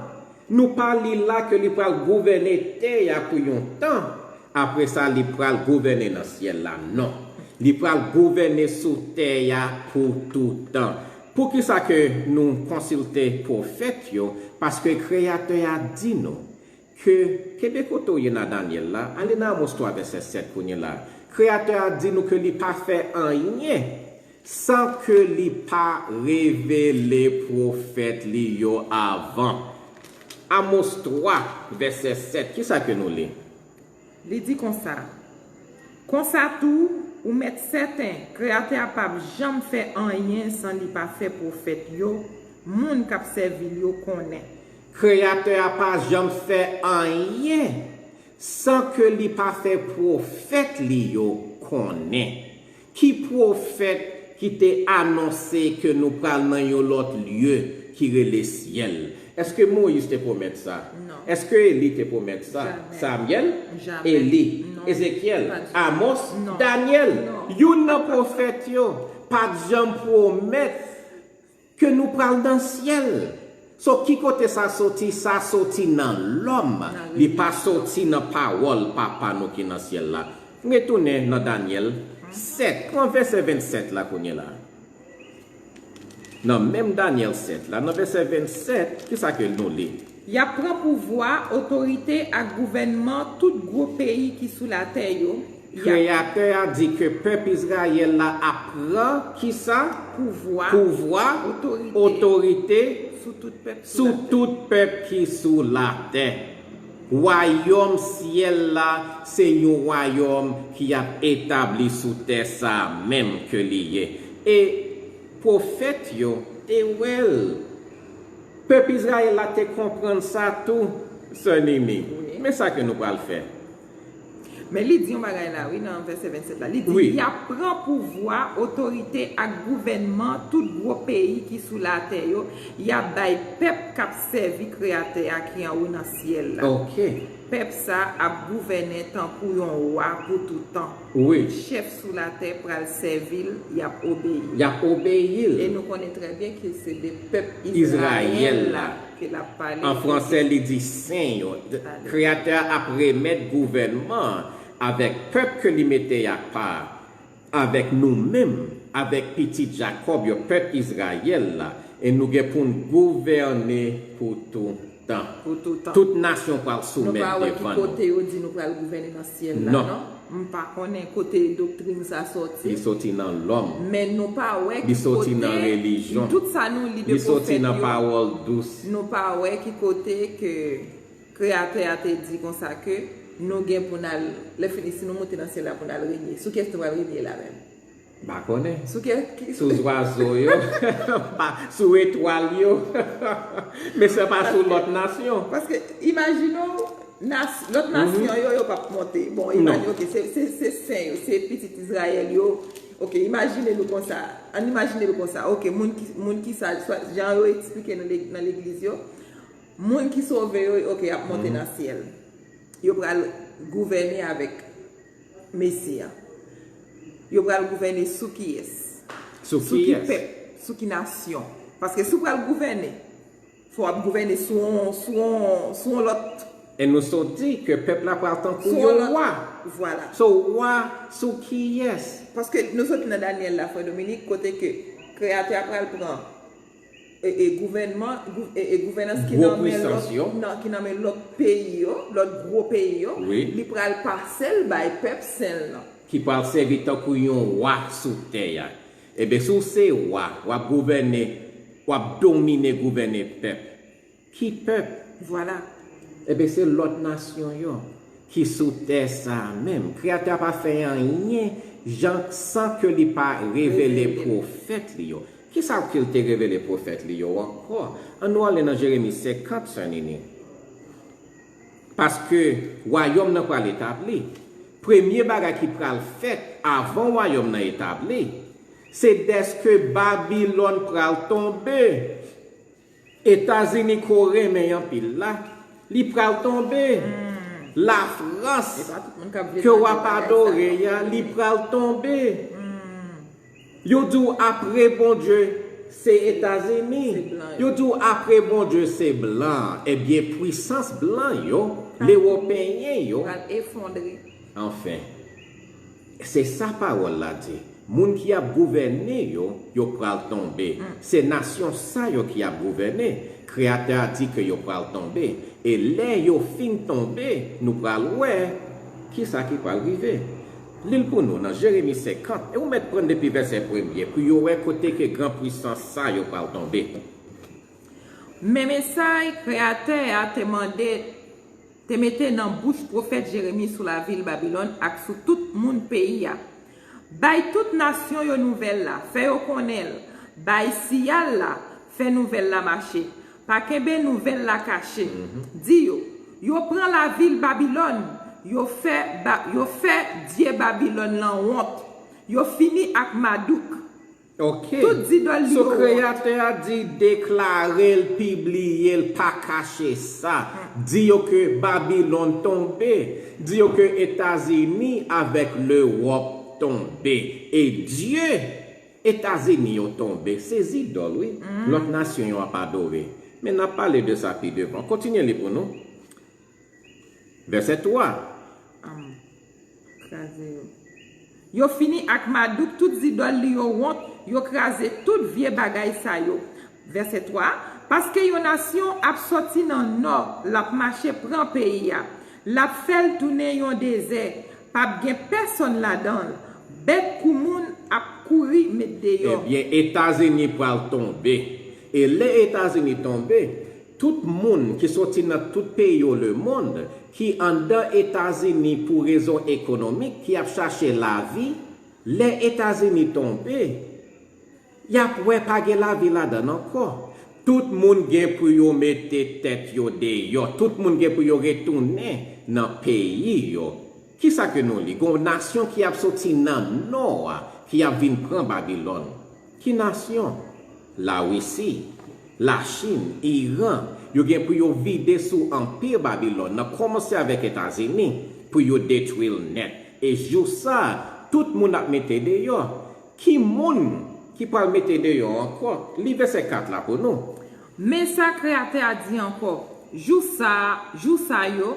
Nou pa li la ke li pral gouvène tè a pou yon tan. Apre sa, li pral gouvène nan syèl la. Non. Li pral gouvène sou tè a pou toutan. Poukisa ke nou konsilte pwofèt yo? Paske Kreyatè a di nou ke, kenbe kote w ye nan Danyèl la, ale nan Amos twa vèsè sèt kounye la. Kreyatè a di nou ke li pa fè anyen san ke li pa revele pwofèt li yo avan. Amos twa, vèsè sèt, kisa ke nou li? Li di konsa, Konsa tou, ou mèt sèten, Kreyatè a p ap janm fè anyen san li pa fè pwofèt yo, moun k ap sèvi l yo, konnen. Kreyatè a pa janm fè anyen san ke li pa fè pwofèt li yo konnen. Ki pwofèt ki te anonse ke nou pral nan yon lòt lye ki rele syèl? Èske Moyiz te pwomèt sa? Non. Èske Eli te pwomèt sa? Jamè. Samyèl? Jamè. Eli? Non. Ezekyèl? Pa ditou. Amos? Non. Danyèl? Non. Youn nan pwofèt yo pa t janm pwomèt ke nou pral nan syèl. So, ki kote sa soti? Sa soti nan lòm. Li pa soti nan pawòl Papa nou ki nan syèl la. Retounen nan Danyèl sèt, pran vèsè vennsèt la kounye la. Nan menm Danyèl sèt la, nan vèsè vennsèt, ki sa ke nou li? Y ap pran pouvwa, otorite ak gouvènman tout gwo peyi ki sou latè yo. Y ap Kreyatè a di ke pèp Izrayèl la ap pran ki sa? Pouvwa, pouvwa, otorite, otorite sou tout pèp sou sou latè. Tout pèp ki sou latè. Wayòm syèl la se yon wayòm ki ap etabli sou tè sa a menm ke li ye. E pwofèt yo te wè l. Pèp Izrayèl la te konprann sa tou, sè Nini. Wi. Men sa ke nou pral fè. Men li di yon bagay la, wi, nan vèsè vennsèt la. Li di, wi, y ap pran pouvwa, otorite ak gouvènman tout gwo peyi ki sou latè yo, y ap bay pèp k ap sèvi Kreyatè a ki anwo nan syèl la. Ok. Pèp sa ap gouvènen tankou yon wa pou toutan. Wi. Tout chèf sou latè pral sèvi l, y ap obeyi. Y ap obeyi l. E nou konnen trè byen ke se de pèp Izrayèl Izrayèl la la ke l ap pale. An fransè, li di sen yo. Alè. Kreyatè a ap remèt gouvènman an avèk pèp ke li mete apa, avèk nou menm, avèk pitit Jakòb yo, pèp Izrayèl la, e nou gen pou n gouvène pou toutan. Pou toutan. Tout nasyon pral soumèt devan nou. Nou pa wè ki kote yo di nou pral gouvène nan syèl la, non? Non. M pa konnen kote doktrin sa soti. Li soti nan lòm. Men nou pa wè ki kote. Li soti nan relijyon. Tout sa nou li de pwofèt yo. Li soti nan pawòl dous. Nou pa wè ki kote ke Kreyatè a te di konsa ke nou gen pou n al, lè fini, si nou moute nan syèl la pou n al renye. Sou kiyès nou pral renye la menm? M pa konnen. Sou kè, ki, sou zwazo yo, pa, sou etwal yo. Men se pa sou lòt nasyon. Paske, imajine w, nas-, lòt nasyon yo, yo p ap monte. Bon, imajine, ok, se, se, se sen yo, se pitit Izrayèl yo. Ok, imajine nou konsa. Ann imajine nou konsa. Ok, moun ki, moun ki sa, swa, jan yo eksplike nan le-, nan legliz yo, moun ki sove yo, ok, y ap monte nan syèl. Yo pral gouvène avèk Mesi a. Yo pral gouvène sou kiyès? Sou kiyès? Sou ki pèp? Sou ki nasyon? Paske si w pral gouvène, fò w ap gouvène sou yon, sou yon, sou yon lòt. E nou sot di ke pèp la pral tankou yon wa. Vwala. So, wa sou kiyès? Paske nou sot nan Danyèl la, frè Dominik, kote ke Kreyatè a pral pran e, e gouvènman, gou-, e, e gouvènans ki nan men lòt, nan, ki nan men lòt peyi yo, lòt gwo peyi yo, wi, li pral pase l bay pèp sen l lan. Ki pral sèvi tankou yon wa sou tè a. Ebyen, si w se wa, w ap gouvène, w ap domine, gouvène pèp. Ki pèp? Vwala. Ebyen, se lòt nasyon yo ki sou tè sa a menm. Kreyatè a pa fè anyen jan san ke li pa revele pwofèt li yo. Kisa ke l te revele pwofèt li yo ankò? Ann nou ale nan Jeremi senkant, sè Nini. Paske wayòm nan pral etabli. Premye bagay ki pral fèt avan wayòm nan etabli, se dèske Babilòn pral tonbe. Etazini ke w renmen anpil la, li pral tonbe. Lafrans ke w ap adore a, li pral tonbe. Yo di w apre Bondye se Etazini. Yo di w apre Bondye se blan. Ebyen, pwisans blan yo, lewopeyen yo, pral efondre. Anfen, se sa pawòl la di. Moun ki ap gouvène yo, yo pral tonbe. Se nasyon sa yo ki ap gouvène. Kreyatè a di ke yo pral tonbe. E lè yo fin tonbe, nou pral wè kisa ki pral rive. Li l pou nou nan Jeremi senkant, e ou mèt pran depi vèsè premye pou yo wè kote ke gran pwisans sa yo pral tonbe. Men mesay Kreyatè a te mande, te mete nan bouch pwofèt Jeremi sou lavil Babilòn ak sou tout moun peyi a. Bay tout nasyon yo nouvèl la, fè yo konnen l, bay siyal la, fè nouvèl la mache. Pa kenbe nouvèl la kache. Di yo, yo pran lavil Babilòn, yo fè, ba, yo fè dye Babilòn lan wont. Yo fini ak Madouk. Ok. Tout zidòl li yo wont. So, Kreyatè a di, deklare l, pibliye l, pa kache sa. Di yo ke Babilòn tonbe. Di yo ke Etazini avèk Lewòp tonbe. E Dye, Etazini yo tonbe. Se zidòl, wi. Lòt nasyon yo ap adore. Men n ap pale de sa pi devan. Kontinye li pou nou. Vèsè twa. Kraze yo. Yo fini ak Madouk, tout zidòl li yo wont, yo kraze tout vye bagay sa yo. Vèsè twa. Paske yon nasyon ap sòti nan nò, l ap mache pran peyi a. L ap fè l tounen yon dezè, p ap gen pèsonn ladan l. Bèt kou moun ap kouri met deyò. Ebyen, Etazini pral tonbe. E lè Etazini tonbe, tout moun ki soti nan tout peyi yo lemonn, ki anndan Etazini pou rezon ekonomik, ki ap chache lavi, lè Etazini tonbe, y ap wè pa gen lavi ladan l ankò. Tout moun gen pou yo mete tèt yo deyò. Tout moun gen pou yo retounen nan peyi yo. Kisa ke nou li? Gon nasyon ki ap soti nan nò a, ki ap vin pran Babilòn. Ki nasyon? Larisi, Lachin, Iran, yo gen pou yo vide sou anpi Babilòn nan, kòmanse avèk Etazini, pou yo detwi l nèt. E jou sa a, tout moun ap mete deyò. Ki moun ki pral mete deyò ankò? Li vèsè kat la pou nou. Men sa Kreyatè a di ankò, jou sa a, jou sa yo,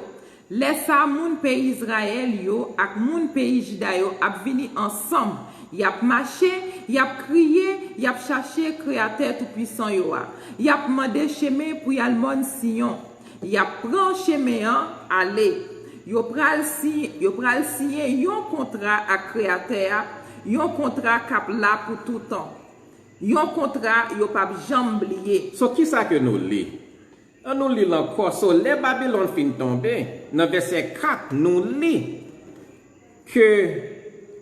lè sa a, moun peyi Izrayèl yo ak moun peyi Jida yo ap vini ansanm. Y ap mache, y ap kriye, y ap chache Kreyatè Toupisan yo a. Y ap mande chemen pou y al mòn Siyon. Y ap pran chemen an ale. Yo pral si, yo pral siyen yon kontra ak Kreyatè a, yon kontra k ap la pou toutan. Yon kontra yo p ap janm bliye. So, kisa ke nou li? An nou li l ankò. So, lè Babilòn fin tonbe, nan vèsè kat, nou li ke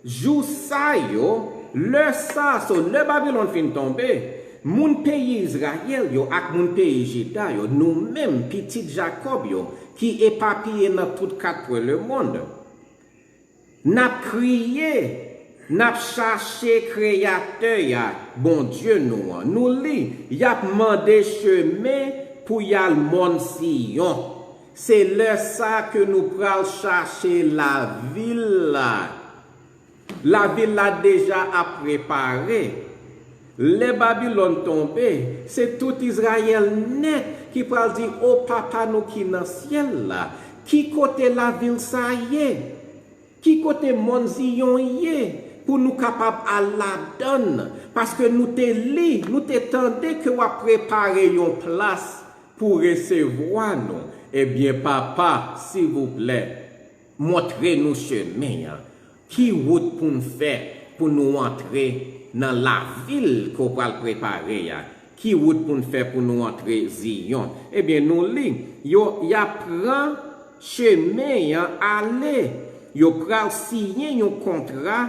jou sa yo, lè sa, so, lè Babilòn fin tonbe, moun peyi Izrayèl yo ak moun peyi Jida yo, nou menm, pitit Jakòb yo, ki epapiye nan tout kat kwen lemonn, n ap kriye, n ap chache Kreyatè a, Bondye nou an. Nou li, y ap mande chemen pou y al mòn Siyon. Se lè sa a ke nou pral chache lavil la. Lavil la deja ap prepare. Lè Babilòn tonbe, se tout Izrayèl nèt ki pral di, "O Papa nou ki nan syèl la, ki kote lavil sa a ye?" Ki kote mòn Ziyon ye pou nou kapab al ladan l? Paske nou te li, nou te tande ke w ap prepare yon plas pou resevwa nou. Ebyen, Papa, silvouplè, montre nou chemen an. Ki wout pou n fè pou nou antre nan lavil ke w pral prepare a? Ki wout pou n fè pou nou antre Ziyon? Ebyen, nou li, yo, y ap pran chemen an ale. Yo pral siyen yon kontra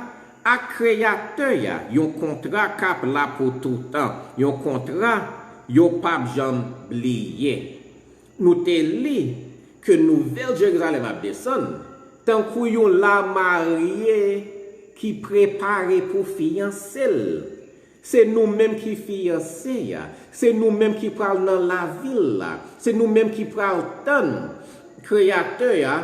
ak Kreyatè a, yon kontra k ap la pou toutan, yon kontra yo p ap janm bliye. Nou te li ke Nouvèl Jerizalèm ap desann tankou yon lamarye ki prepare pou fiyanse l. Se nou menm ki fiyanse a. Se nou menm ki pral nan lavil la. Se nou menm ki pral tann Kreyatè a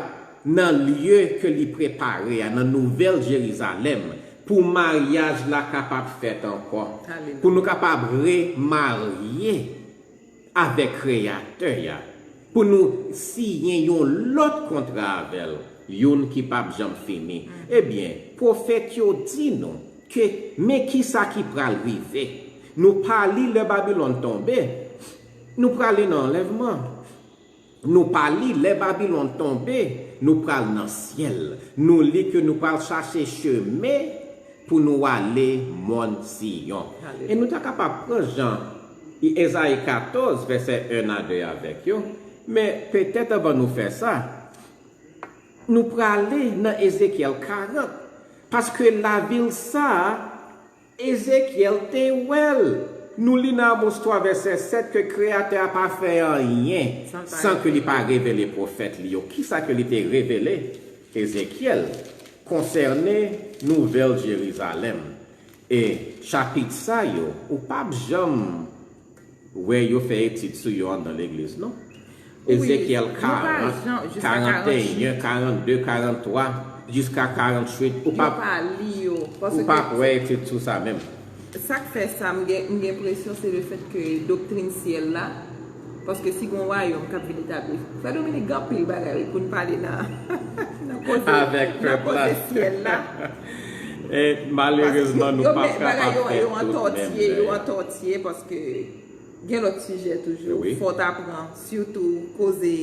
nan lye ke li prepare a, nan Nouvèl Jerizalèm, pou maryaj la kapab fèt ankò. Alelouya. Pou nou kapab remarye avèk Kreyatè a, pou nou siyen yon lòt kontra avè l, youn ki p ap janm fini. Ebyen, pwofèt yo di nou ke men kisa ki pral rive. Nou pa li lè Babilòn tonbe, nou prale nan anlèvman. Nou pa li lè Babilòn tonbe, nou pral nan syèl. Nou li ke nou pral chache chemen pou nou ale mòn Siyon. Alelouya. E nou ta kapab pran jan Ezayi katòz, vèsè en a de avèk yo, men petèt anvan nou fè sa, nou prale nan Ezekyèl karant, paske lavil sa a, Ezekyèl te wè l. Nou li nan Amos twa vèsè sèt ke Kreyatè a pa fè anyen san ke li pa revele pwofèt li yo. Kisa ke li te revele Ezekyèl konsène Nouvèl Jerizalèm? E chapit sa yo, ou p ap janm wè yo fè etid sou yo anndan legliz, non. Ezekyèl karant, karanteyen, karannde, karanntwa, jiska karannwit, ou p ap, ou p ap wè etid sou sa menm. Sa k fè sa, m gen, m gen enpresyon se lefèt ke doktrin syèl la, paske si gen yon wayòm k ap vin etabli, Frè Dominique, gen anpil bagay wi pou n pale nan, nan koze, nan koze syèl la. E malerezman, nou p ap kapab fè tout menm. Yo antòtye, yo antòtye, paske gen lòt sijè toujou. Fò w ta pran, sitou koze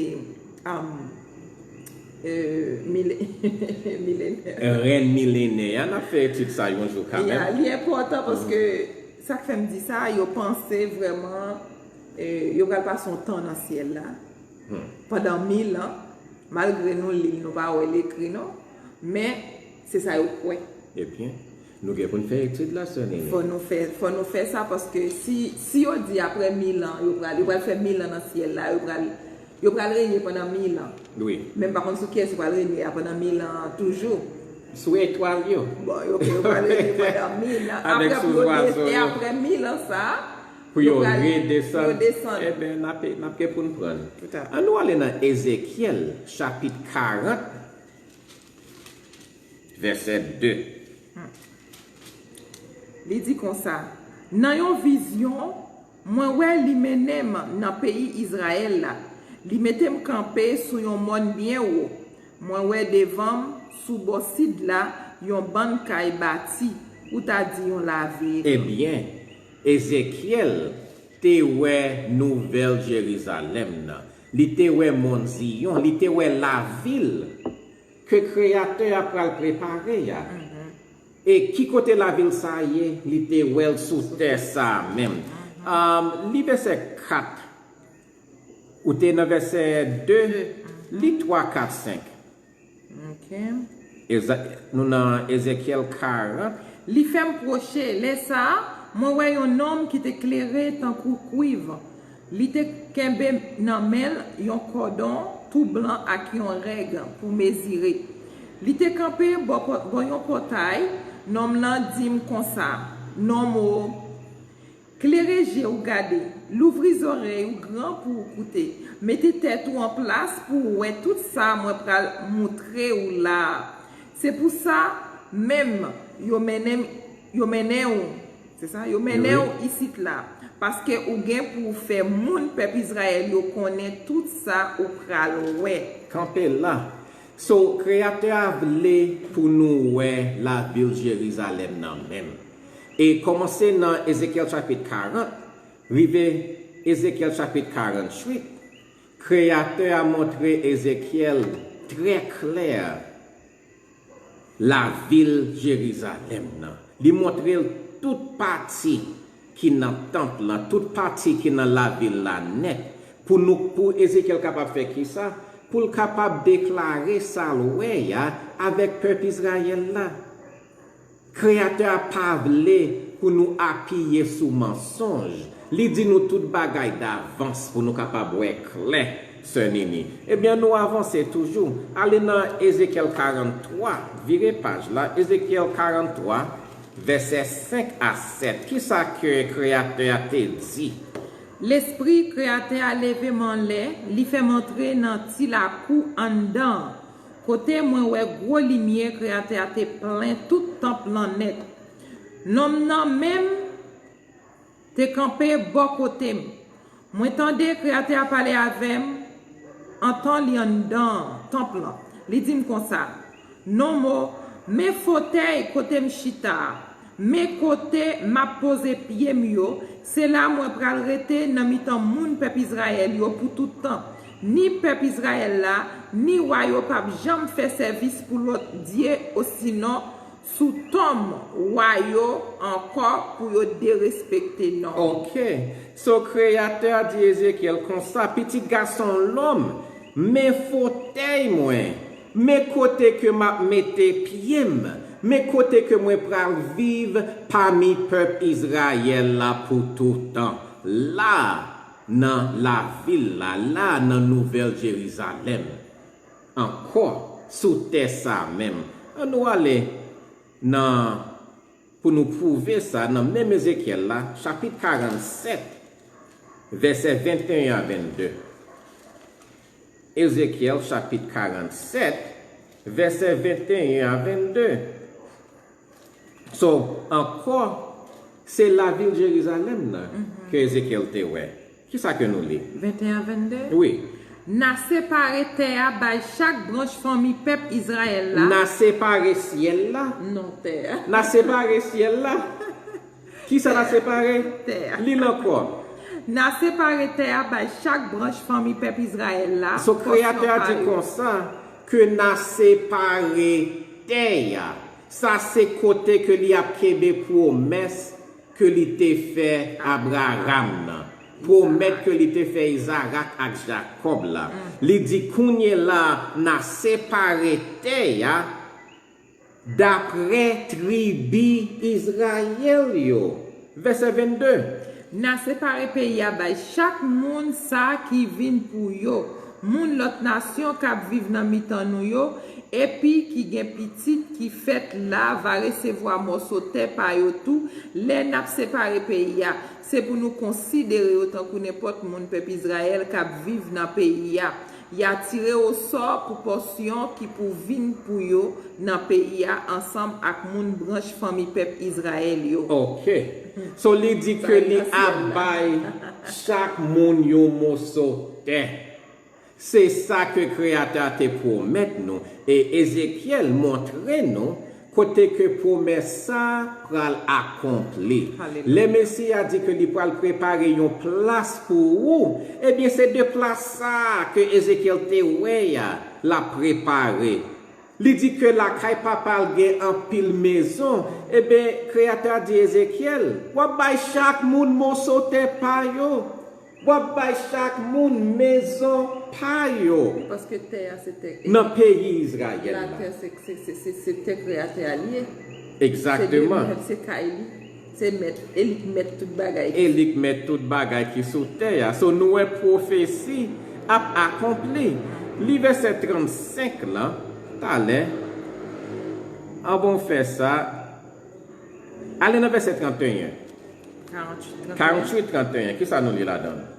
milenè. Rèn milenè a, n ap fè etid sa yon jou kanmenm. Li enpòtan paske sa k fè m di sa, yo panse vrèman yo pral pase yon tan nan syèl la pandan mil an, malgre nou li l, nou pa wè l ekri non, men se sa yo kwè. Ebyen, nou gen pou n fè etid la, sè Nini. Fò nou fè, fò nou fè sa paske si, si yo di apre mil an, yo pral, yo pral fè mil an nan syèl la, yo pral, yo pral renye pandan mil an. Wi. Men m pa konn sou kiyès yo pral renye a pandan mil an toujou. Sou etwal yo. Bon, yo, yo pral renye pandan mil an. Apre pou yo desann, apre mil an sa, pou yo redesann. Ebyen, n ap, n ap gen pou n pran. Ann nou ale nan Ezekyèl, chapit karant, vèsè de. Li di konsa, nan yon vizyon, mwen wè li mennen m nan peyi Izrayèl la. Li mete m kanpe sou yon mòn byen wo. Mwen wè devan m, sou bò sid la, yon bann kay bati, ou ta di yon lavil. Ebyen, Ezekyèl te wè Nouvèl Jerizalèm nan. Li te wè mòn Ziyon, li te wè lavil ke Kreyatè a pral prepare a. E ki kote lavil sa a ye? Li te wè l sou tè sa a menm. Li vèsè kat. Ou te nan vèsè de, li twa, kat, senk. Ok. Nou nan Ezekyèl karant. Li fè m pwoche. Lè sa a, mwen wè yon nonm ki te klere tankou kwiv. Li te kenbe nan men l yon kòdon tou blan ak yon règ pou mezire. Li te kanpe bò, bò yon pòtay. Nonm lan di m konsa, Nonm o, klere je w gade, louvri zòrèy ou gran pou w koute, mete tèt ou an plas pou w wè tout sa mwen pral moutre w la a. Se pou sa menm yo mennen, yo mennen w, se sa, yo mennen w isit la, paske ou gen pou w fè moun pèp Izrayèl yo konnen tout sa ou pral wè. Kanpe la. So, Kreyatè a vle pou nou wè lavil Jerizalèm nan menm. E kòmanse nan Ezekyèl chapit karant, rive Ezekyèl chapit karannwit, Kreyatè a montre Ezekyèl trè klè lavil Jerizalèm nan. Li montre l tout pati ki nan tanp lan, tout pati ki nan lavil la nèt, pou nou, pou Ezekyèl kapab fè kisa? Pou l kapab deklare sa l wè a avèk pèp Izrayèl la. Kreyatè a pa vle pou nou apiye sou mansonj. Li di nou tout bagay davans pou nou kapab wè klè, sè Nini. Ebyen, nou avanse toujou. Ale nan Ezekyèl karannntwa, vire paj la, Ezekyèl karannntwa, vèsè senk a sèt. Kisa ke Kreyatè a te di? Lespri Kreyatè a leve m anlè, li fè m antre nan ti lakou anndan an, kote mwen wè gwo limyè Kreyatè a te plen tout tanp lan nèt. Nonm nan menm te kanpe bò kote m. Mwen tande Kreyatè a pale avè m an tan li anndan tanp lan. Li di m konsa, Nonm o, men fotèy kote m chita a, men kote m ap poze pye m yo, se la mwen pral rete nan mitan moun pèp Izrayèl yo pou tout tan. Ni pèp Izrayèl la, ni wa yo p ap janm fè sèvis pou lòt dye osinon sou tonm wa yo ankò pou yo derespekte non. Ok. So, Kreyatè a di Ezekyèl konsa, Pitit gason lòm, men fotèy mwen, men kote ke m ap mete pye m, men kote ke mwen pral viv pami pèp Izrayèl la pou toutan, la nan lavil la, la nan Nouvèl Jerizalèm. Ankò, sou tè sa a menm. Ann nou ale nan pou nou pwouve sa nan menm Ezekyèl la, chapit karannsèt, vèsè venteyen a vennde. Ezekyèl, chapit karannsèt, vèsè venteyen a vennde. So, ankò, se lavil Jerizalèm nan ke Ezekyèl te wè. Kisa ke nou li? Venteyen a vennde? Wi. N a separe tè a bay chak branch fanmi pèp Izrayèl la. N a separe syèl la. Non, tè a. N a separe syèl la. Kisa n a separe? Tè a. Li l ankò. N a separe tè a bay chak branch fanmi pèp Izrayèl la. So, Kreyatè a di konsa, ke n a separe tè a. Sa se kote ke li ap kenbe pwomès ke li te fè Abraram nan. Pwomèt ke li te fè Izarak ak Jakòb la. Li di, kounye la, n a separe tè a dapre tribi Izrayèl yo. Vèsè vennde. N a separe peyi a bay chak moun sa ki vin pou yo. Moun lòt nasyon k ap viv nan mitan nou yo, epi ki gen pitit ki fèt la, va resevwa mòso tè pa yo tou. Lè n ap separe peyi a, se pou nou konsidere yo tankou nenpòt moun pèp Izrayèl k ap viv nan peyi a. Y a tire osò pou pòsyon ki pou vin pou yo nan peyi a ansanm ak moun branch fanmi pèp Izrayèl yo. Ok. So, li di ke li ap bay chak moun yon moso tè. Se sa ke Kreyatè a te pwomèt nou. E Ezekyèl montre nou kote ke pwomès sa a pral akonpli. Alelouya. Lè Mesi a di ke li pral prepare yon plas pou ou, ebyen, se de plas sa a ke Ezekyèl te wè a, l ap prepare. Li di ke lakay papa l gen anpil mezon. Ebyen, Kreyatè a di Ezekyèl, w ap bay chak moun moso tè pa yo. W ap bay chak moun mezon pa yo. Wi, paske tè a se tè. Nan peyi Izrayèl la. Latè, se, se, se, se, se tè Kreyatè a li ye. Egzakteman. Se li menm, se kay li. Se mèt, e li k mèt tout bagay. E li k mèt tout bagay ki sou tè a. So, nou wè pwofesi ap akonpli. Li vèsè trannsenk lan, talè. Anvan w fè sa, ale nan vèsè trannteyen. Karanntuit, trannteyen. Karanntuit, trannteyen. Kisa nou li ladan l?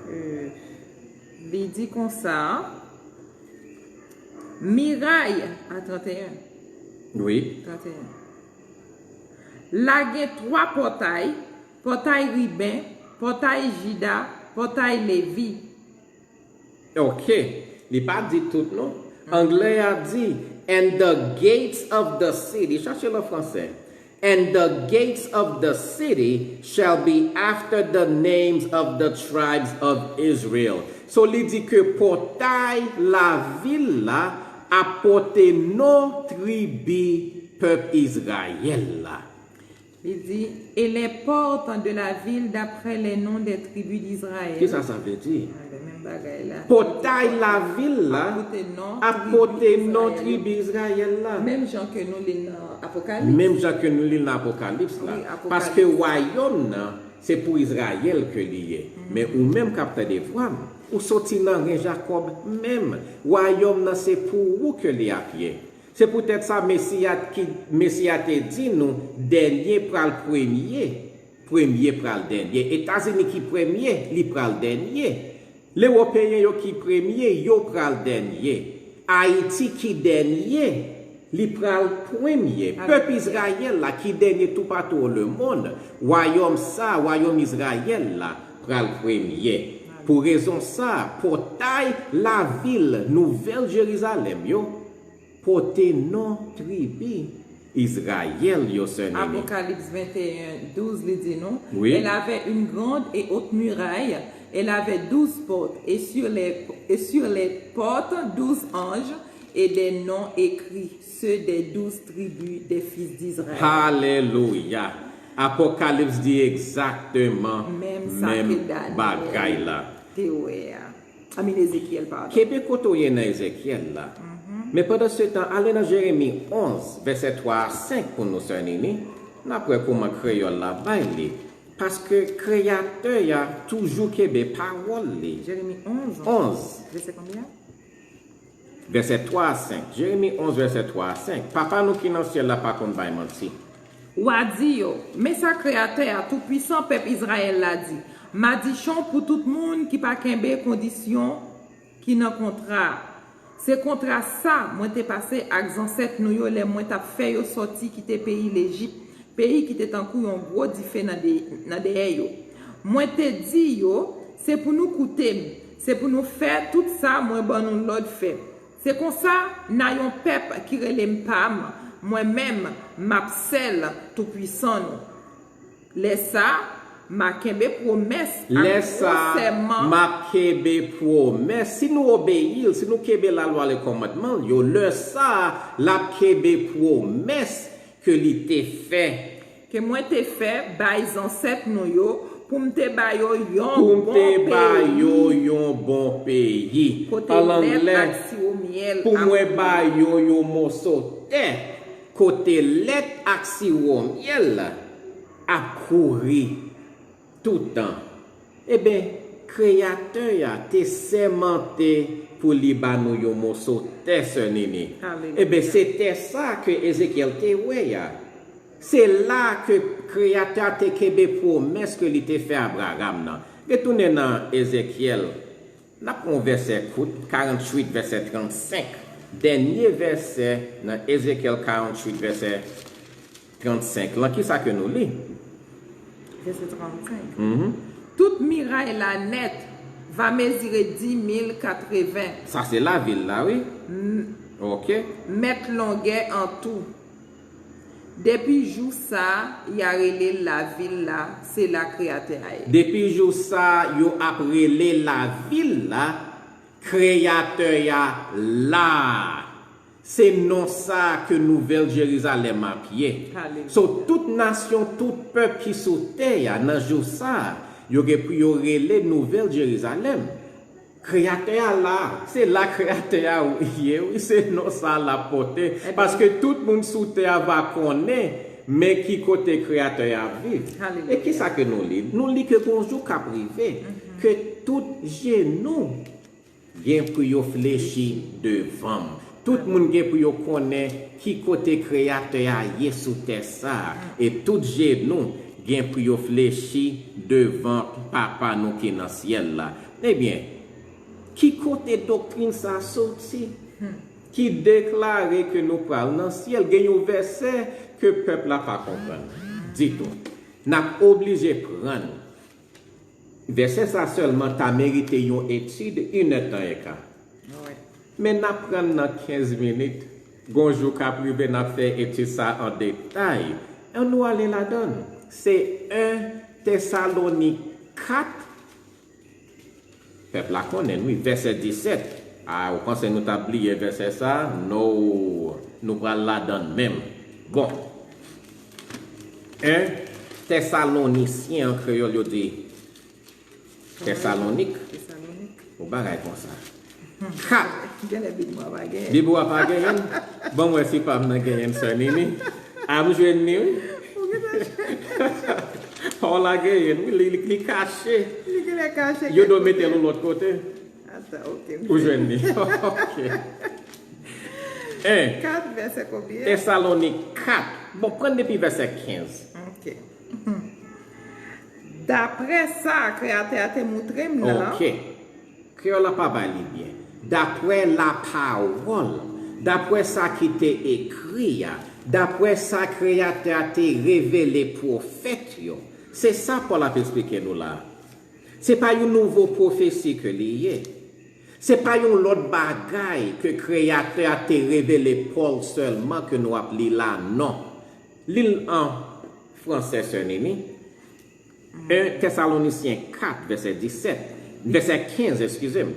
Euh, li di konsa, miray a trannteyen. Wi. Trannteyen. La gen twa pòtay, pòtay Riben, pòtay Jida, pòtay Levi. Ok. Li pa di tout, non. Anglè a di, and the gates of the city. Chache l an fransè. And the gates of the city shall be after the names of the tribes of Israel. So, li di ke pòtay lavil la ap pote non tribi pèp Izrayèl la. Li di, et les portes de la ville d'après les noms des tribus d'Israël. Kisa sa vle di? Menm bagay la. Pòtay lavil la ap pote non tribi Izrayèl la. Menm jan ke nou li l nan Apokalips. Menm jan ke nou li l nan Apokalips la. Wi, Apokalips. Paske wayòm nan, se pou Izrayèl ke li ye. Men ou menm k ap tande vwa m, ou soti nan ren Jakòb menm. Wayòm nan se pou ou ke li ap ye. Se poutèt sa Mesi a ki, Mesi a te di nou, dènye pral premye, premye pral dènye. Etazini ki premye, li pral dènye. Lewopeyen yo ki premye, yo pral dènye. Ayiti ki dènye, li pral premye. Pèp Izrayèl la ki dènye toupatou o lemonn, wayòm sa, wayòm Izrayèl la, pral premye. Pou rezon sa, pòtay lavil Nouvèl Jerizalèm yo, pote non tribi Izrayèl yo, sè Nene. Apokalips venteyen douz, li di nou, wi. Elle avait une grande et haute muraille, elle avait douze portes, et sur les, et sur les portes, douze anges, et des noms écrits, ceux des douze tribus des fils d'Israël. Alelouya! Apokalips di egzakteman menm bagay la. Menm sa ke Danyèl te wè a. I mean, Ezekyèl, padon. Kenbe kote w ye nan Ezekyèl la. Men pandansetan, ale nan Jeremi onz, vèsè twa a senk pou nou, sè Nene. N ap wè kòman kreyòl la bay li. Paske Kreyatè a toujou kenbe pawòl li. Jeremi onz. Onz. Vèsè konbyen? Vèsè twa a senk. Jeremi onz, vèsè twa a senk. Papa nou ki nan syèl la pa konn bay manti. W a di yo, men sa Kreyatè a, Toupwisan pèp Izrayèl la di, madichon pou tout moun ki pa kenbe kondisyon ki nan kontra a. Se kontra sa mwen te pase ak zansèt nou yo lè mwen t ap fè yo sòti kite peyi Lejip, peyi ki te tankou yon gwo dife nan de, nan dèyè yo. Mwen te di yo, se pou nou koute m, se pou nou fè tout sa mwen ban nou lòd fè. Se konsa, n a yon pèp ki rele m pa m, mwen menm, m ap sèl Toupwisan nou. Lè sa a, m a kenbe pwomès ak Lè sa gwo a, sèman. M ap kenbe pwomès. Si nou obeyi l, si nou kenbe lalwa, lekòmandman l yo, lè sa a, l ap kenbe pwomès ke li te fè. Ke mwen te fè bay zansèt nou yo, pou m te ba yo yon Pou m bon te ba yo peyi. Yon bon peyi. Kote An lèt anglè, ak siwo myèl pou ap mwen ba yo yon moso tè, kote lèt ak siwo myèl ap kouri toutan. Eben, Kreyatè a te sèmante pou li ba nou yon moso tè, sè Nini. Alelouya. Eben, se tè sa ke Ezekyèl te wè a. Se la ke Kreyatè a te kenbe pwomès ke li te fè Abraram nan. Retounen nan Ezekyèl. N ap pran yon vèsè kout, karanntuit, vèsè trannsenk. Dènye vèsè nan Ezekyèl karanntuit, vèsè trannsenk lan, kisa ke nou li? Vèsè trannsenk. Mhm. Tout miray la nèt va mezire dis mil katreven Sa se lavil la, wi. Ok. mèt longè an tou. Depi jou sa a, y a rele lavil la, se la Kreyatè a ye. Depi jou sa a, yo ap rele lavil la, Kreyatè a la. Se non sa a ke Nouvèl Jerizalèm ap ye. Alelouya. So, tout nasyon, tout pèp ki sou tè a, nan jou sa a, yo gen pou yo rele Nouvèl Jerizalèm. Kreyatè a la, se la Kreyatè a ye, wi, se non sa a l ap pote. Ebyen. Paske tout moun sou tè a va konnen men ki kote Kreyatè a ap viv. Alelouya. E kisa ke nou li? Nou li ke gon jou k ap rive, ke tout jenou gen pou yo flechi devan m. Tout moun gen pou yo konnen ki kote Kreyatè a ye sou tè sa a. E tout jenou gen pou yo flechi devan Papa nou ki nan syèl la. Ebyen, ki kote doktrin sa a soti? Ki deklare ke nou pral nan syèl? Gen yon vèsè ke pèp la pa konprann ditou. N ap oblije pran l. Vèsè sa sèlman ta merite yon etid, inèdtan e ka. Wi. Men n ap pran nan kenz minit. Gon jou k ap rive, n ap fè etid sa an detay. Ann nou ale ladan l. Se en Tesalonik kat, pèp la konnen l, wi, vèsè disèt. A, ou panse nou t ap bliye vèsè sa? No, nou pral ladan l menm. Bon. En Tesalonisyen, an kreyòl yo di Tesalonik. Tesalonik. Yon bagay konsa. Kat. Genlè Bib mwen pa genyen. Bib ou a pa genyen l? Ban m wè si pa m nan genyen l, sè Nini. A, m jwenn li, wi. Ou genlè Pa w la genyen l, wi, li, li, li kache. Li genlè kache. Yo dwe mete l yon lòt kote. Ata, ok. Ou jwenn li. Ok. En Kat vèsè konbyen? Tesalonik kat. Bon, pran depi vèsè kenz. Ok. Daprè sa Kreyatè a te moutre m nan. Ok. Kreyòl la pa bay li byen. Daprè lapawòl, daprè sa ki te ekri a, daprè sa Kreyatè a te revele pwofèt yo. Se sa Pòl ap esplike nou la. Se pa yon nouvo pwofesi ke li ye. Se pa yon lòt bagay ke Kreyatè a te revele Pòl sèlman ke nou ap li la, non. Li l an fransè, sè Nini. En Tesalonisyen kat, vèsè disèt, vèsè kenz, eskize m.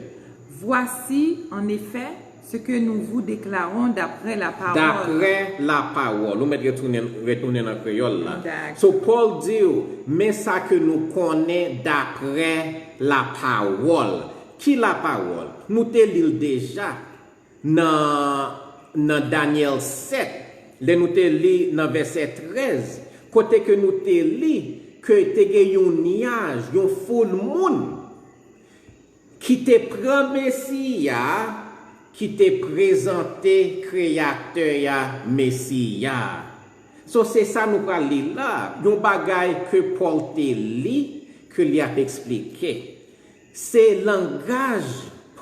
Voici, en effet, ce que nous vous déclarons d'après la parole. Daprè lapawòl. Ou mèt retounen, retounen nan kreyòl la. Dakò. So, Pòl di w, men sa ke nou konnen daprè lapawòl. Ki lapawòl? Nou te li l deja nan, nan Danyèl sèt, lè nou te li nan vèsè trèz, kote ke nou te li ke te gen yon nyaj, yon foul moun ki te pran Mesi a ki te prezante Kreyatè a, Mesi a. So, se sa nou pral li la, yon bagay ke Pòl te li, ke li ap eksplike. Se langaj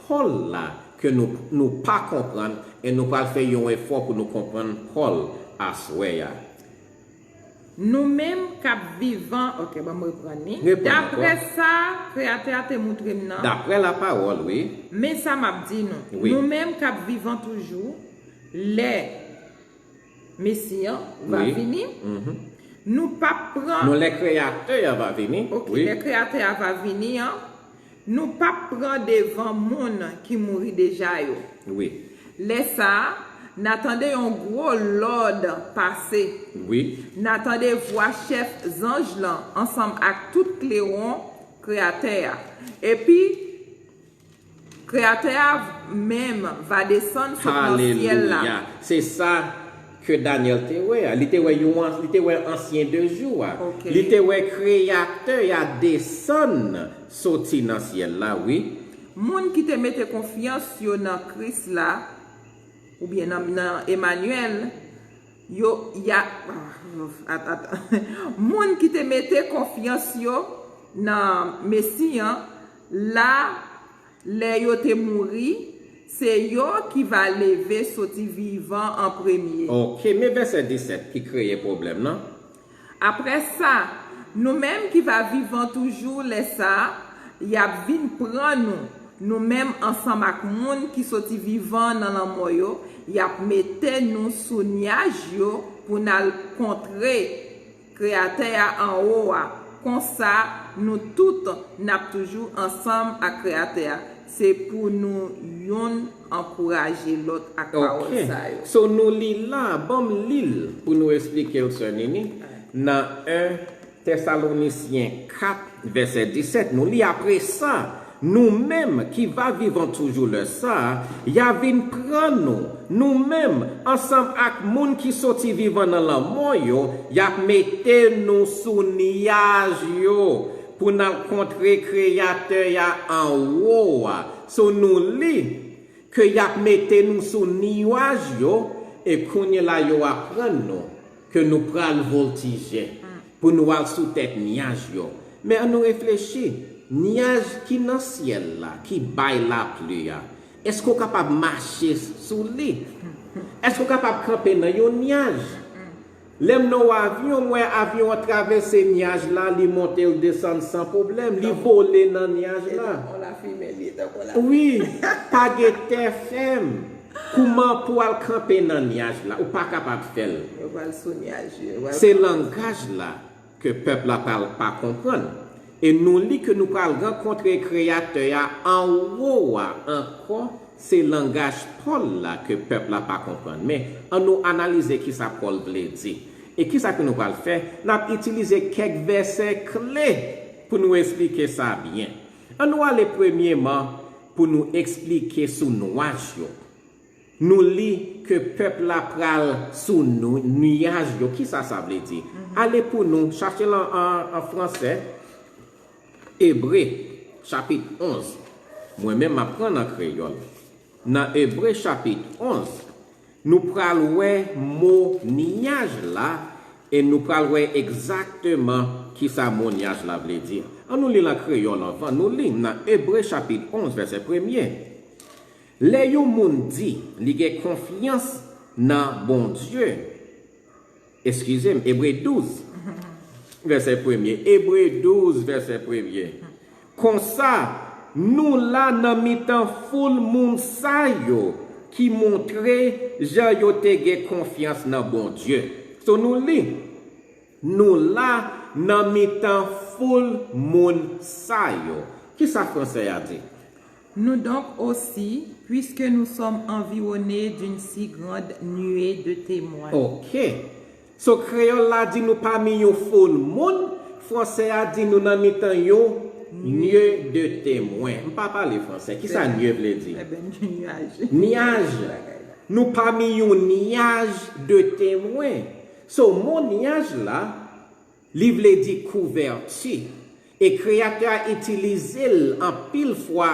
Pòl la ke nou, nou pa konprann, e nou pral fè yon efò pou nou konprann Pòl aswè a. Nou menm k ap vivan, ok, ban m reprann li. Reprann Daprè ankò. Sa Kreyatè a te moutre m nan, Daprè lapawòl, wi. Men sa m ap di nou. Wi. Nou menm k ap vivan toujou, lè Mesi an va Wi. Vini, Mhm. Nou p ap pran. Non, lè Kreyatè a va vini. Ok, Wi. Lè Kreyatè a va vini an, nou p ap pran devan moun ki mouri deja yo. Wi. Lè sa a, n a tande yon gwo lòd pase. Wi. N a tande vwa chèf zanj lan ansanm ak tout klewon Kreyatè a. Epi, Kreyatè a menm va desann sot nan syèl la. Alelouya. Se sa ke Danyèl te wè a. Li te wè yon an- li te wè ansyen de jou a. Ok. Li te wè Kreyatè a desann soti nan syèl la, wi. Moun ki te mete konfyans yo nan Kris la, oubyen nan, nan Emanyèl, yo, y a, at, at, moun ki te mete konfyans yo nan Mesi an, la, lè yo te mouri, se yo ki va leve soti vivan an premye. Ok, men vèsè disèt ki kreye pwoblèm nan. Apre sa, nou menm ki va vivan toujou lè sa a, y ap vin pran nou, nou menm ansanm ak moun ki soti vivan nan lanmò yo, y ap mete nou sou nyaj yo pou n al kontre Kreyatè a anwo a. Konsa, nou tout n ap toujou ansanm ak Kreyatè a. Se pou nou youn ankouraje lòt ak pawòl sa yo. So nou li la, ban m li l pou nou eksplike l, sè Nini, nan en Tesalonisyen kat, vèsè disèt, nou li apre sa, nou menm ki va vivan toujou lè sa a, y a vin pran nou, nou menm, ansanm ak moun ki soti vivan nan lanmò yo, y ap mete nou sou nyaj yo pou n al kontre Kreyatè a anwo a. So nou li ke y ap mete nou sou nyaj yo, e kounye la yo aprann nou ke nou pral voltije pou nou al sou tèt nyaj yo. Men ann nou reflechi, nyaj ki nan syèl la, ki bay lapli a, èske w kapab mache sou li? Èske w kapab kanpe nan yon nyaj? Lè m nan yon avyon, m wè avyon an travèse nyaj la, li monte, l desann san pwoblèm, li vole nan nyaj la. On lafimen li tankou la. Wi, pa gen tè fèm. Kouman pou al kanpe nan nyaj la? Ou pa kapab fè l. Yo pral sou nyaj yo. Se langaj la ke pèp la pa, pa konprann. E nou li ke nou pral rankontre Kreyatè a anwo a ankò, se langaj Pòl la ke pèp la pa konprann. Men, ann nou analize kisa Pòl vle di. E kisa ke nou pral fè? N ap itilize kèk vèsè kle pou nou eksplike sa byen. Ann nou ale premyeman pou nou eksplike sou nwaj yo. Nou li ke pèp la pral sou nou, nyaj yo. Kisa sa vle di? Ale pou nou, chache l an, an, an fransè. Ebre, chapit onz. Mwen menm, m ap pran nan kreyòl. Nan Ebre, chapit onz, nou pral wè mo nyaj la, e nou pral wè egzakteman kisa mo nyaj la vle di. Ann nou li l an kreyòl anvan. Nou li nan Ebre, chapit onz, vèsè premye. Lè yon moun di li gen konfyans nan Bondye, eskize m, Ebre douz, vèsè premye. Ebre douz, vèsè premye. Konsa, nou la nan mitan foul moun sa yo ki montre jan yo te gen konfyans nan Bondye. So nou li, nou la nan mitan foul moun sa yo. Kisa fransè a di? Nous donc aussi, puisque nous sommes environnés d'une si grande nuée de témoins. Ok. So kreyòl la di nou pami yon foul moun, fransè a di nou nan mitan yon nye de temwen. M pa pale fransè. Kisa nye vle di? Eben, nyaj. Nyaj. Nou pami yon nyaj de temwen. So mo nyaj la, li vle di kouvèti. E Kreyatè a itilize l anpil fwa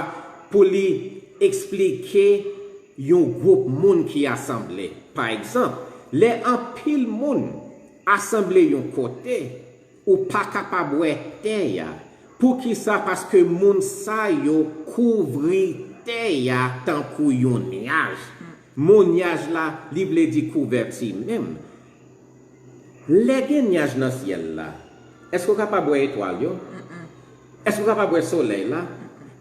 pou li eksplike yon gwoup moun ki asanble. Pa egzanp, lè anpil moun asanble yon kote, ou pa kapab wè tè a. Poukisa? Paske moun sa yo kouvri tè a tankou yon nyaj. Mo nyaj la, li vle di kouvèti menm. Lè gen nyaj nan syèl la, èske w kapab wè etwal yo? Èske w kapab wè solèy la?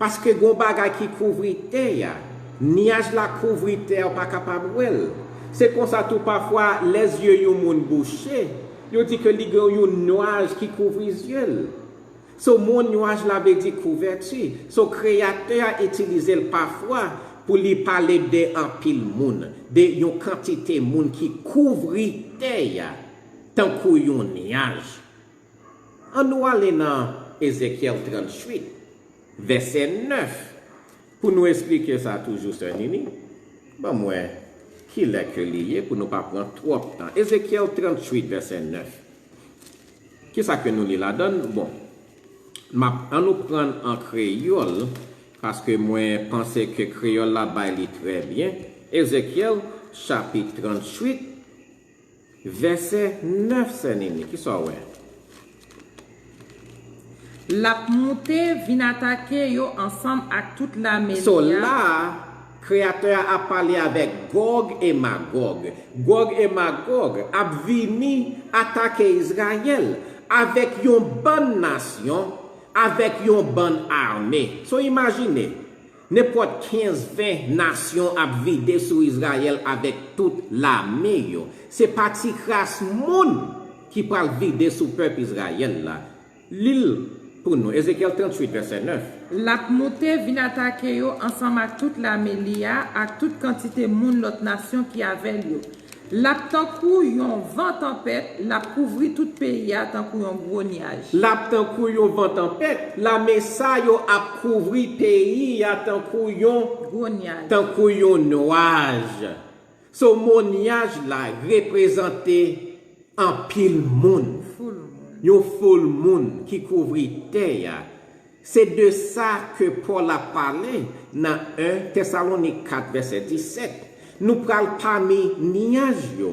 Paske gon bagay ki kouvri tè a. Nyaj la kouvri tè a, ou pa kapab wè l. Se konsa tou pafwa, lè zye yon moun bouche, yo di ke li gen yon nwaj ki kouvri zye l. So, mo nwaj la vle di kouvèti. So, Kreyatè a itilize l pafwa pou li pale de anpil moun, de yon kantite moun ki kouvri tè a tankou yon nyaj. Ann nou ale nan Ezekyèl tranntuit, vèsè nèf, pou nou esplike sa toujou, sè Nini. Ban m wè kilè ke li ye pou nou pa pran twòp tan. Ezekyèl tranntuit, vèsè nèf. Kisa ke nou li ladan l? Bon, m ap, ann nou pran l an kreyòl, paske mwen panse ke kreyòl la bay li trè byen. Ezekyèl, chapit tranntuit, vèsè nèf, sè Nini. Kisa w wè? L ap moute vin atake yo ansanm ak tout lame li a. So, la a, Kreyatè a ap pale avèk Gòg e Magòg. Gòg e Magòg ap vini atake Izrayèl avèk yon bann nasyon, avèk yon bann ame. So, imajine, nenpòt kenz, ven nasyon ap vide sou Izrayèl avèk tout lame yo. Se pa ti kras moun ki pral vide sou pèp Izrayèl la. Li l pou nou, Ezekyèl tranntuit, vèsè nèf. L ap moute vin atake yo ansanm ak tout lame li a, ak tout kantite moun lòt nasyon ki avè l yo. L ap tankou yon van tanpèt, l ap kouvri tout peyi a tankou yon gwo nyaj. L ap tankou yon van tanpèt, lame sa yo ap kouvri peyi a tankou yon, gwo nyaj, tankou yon nwaj. So, mo nyaj la reprezante anpil moun. Foul moun. Yon foul moun ki kouvri tè a. Se de sa ke Pòl ap pale nan en Tesalonik kat, vèsè disèt. Nou pral pami nyaj yo.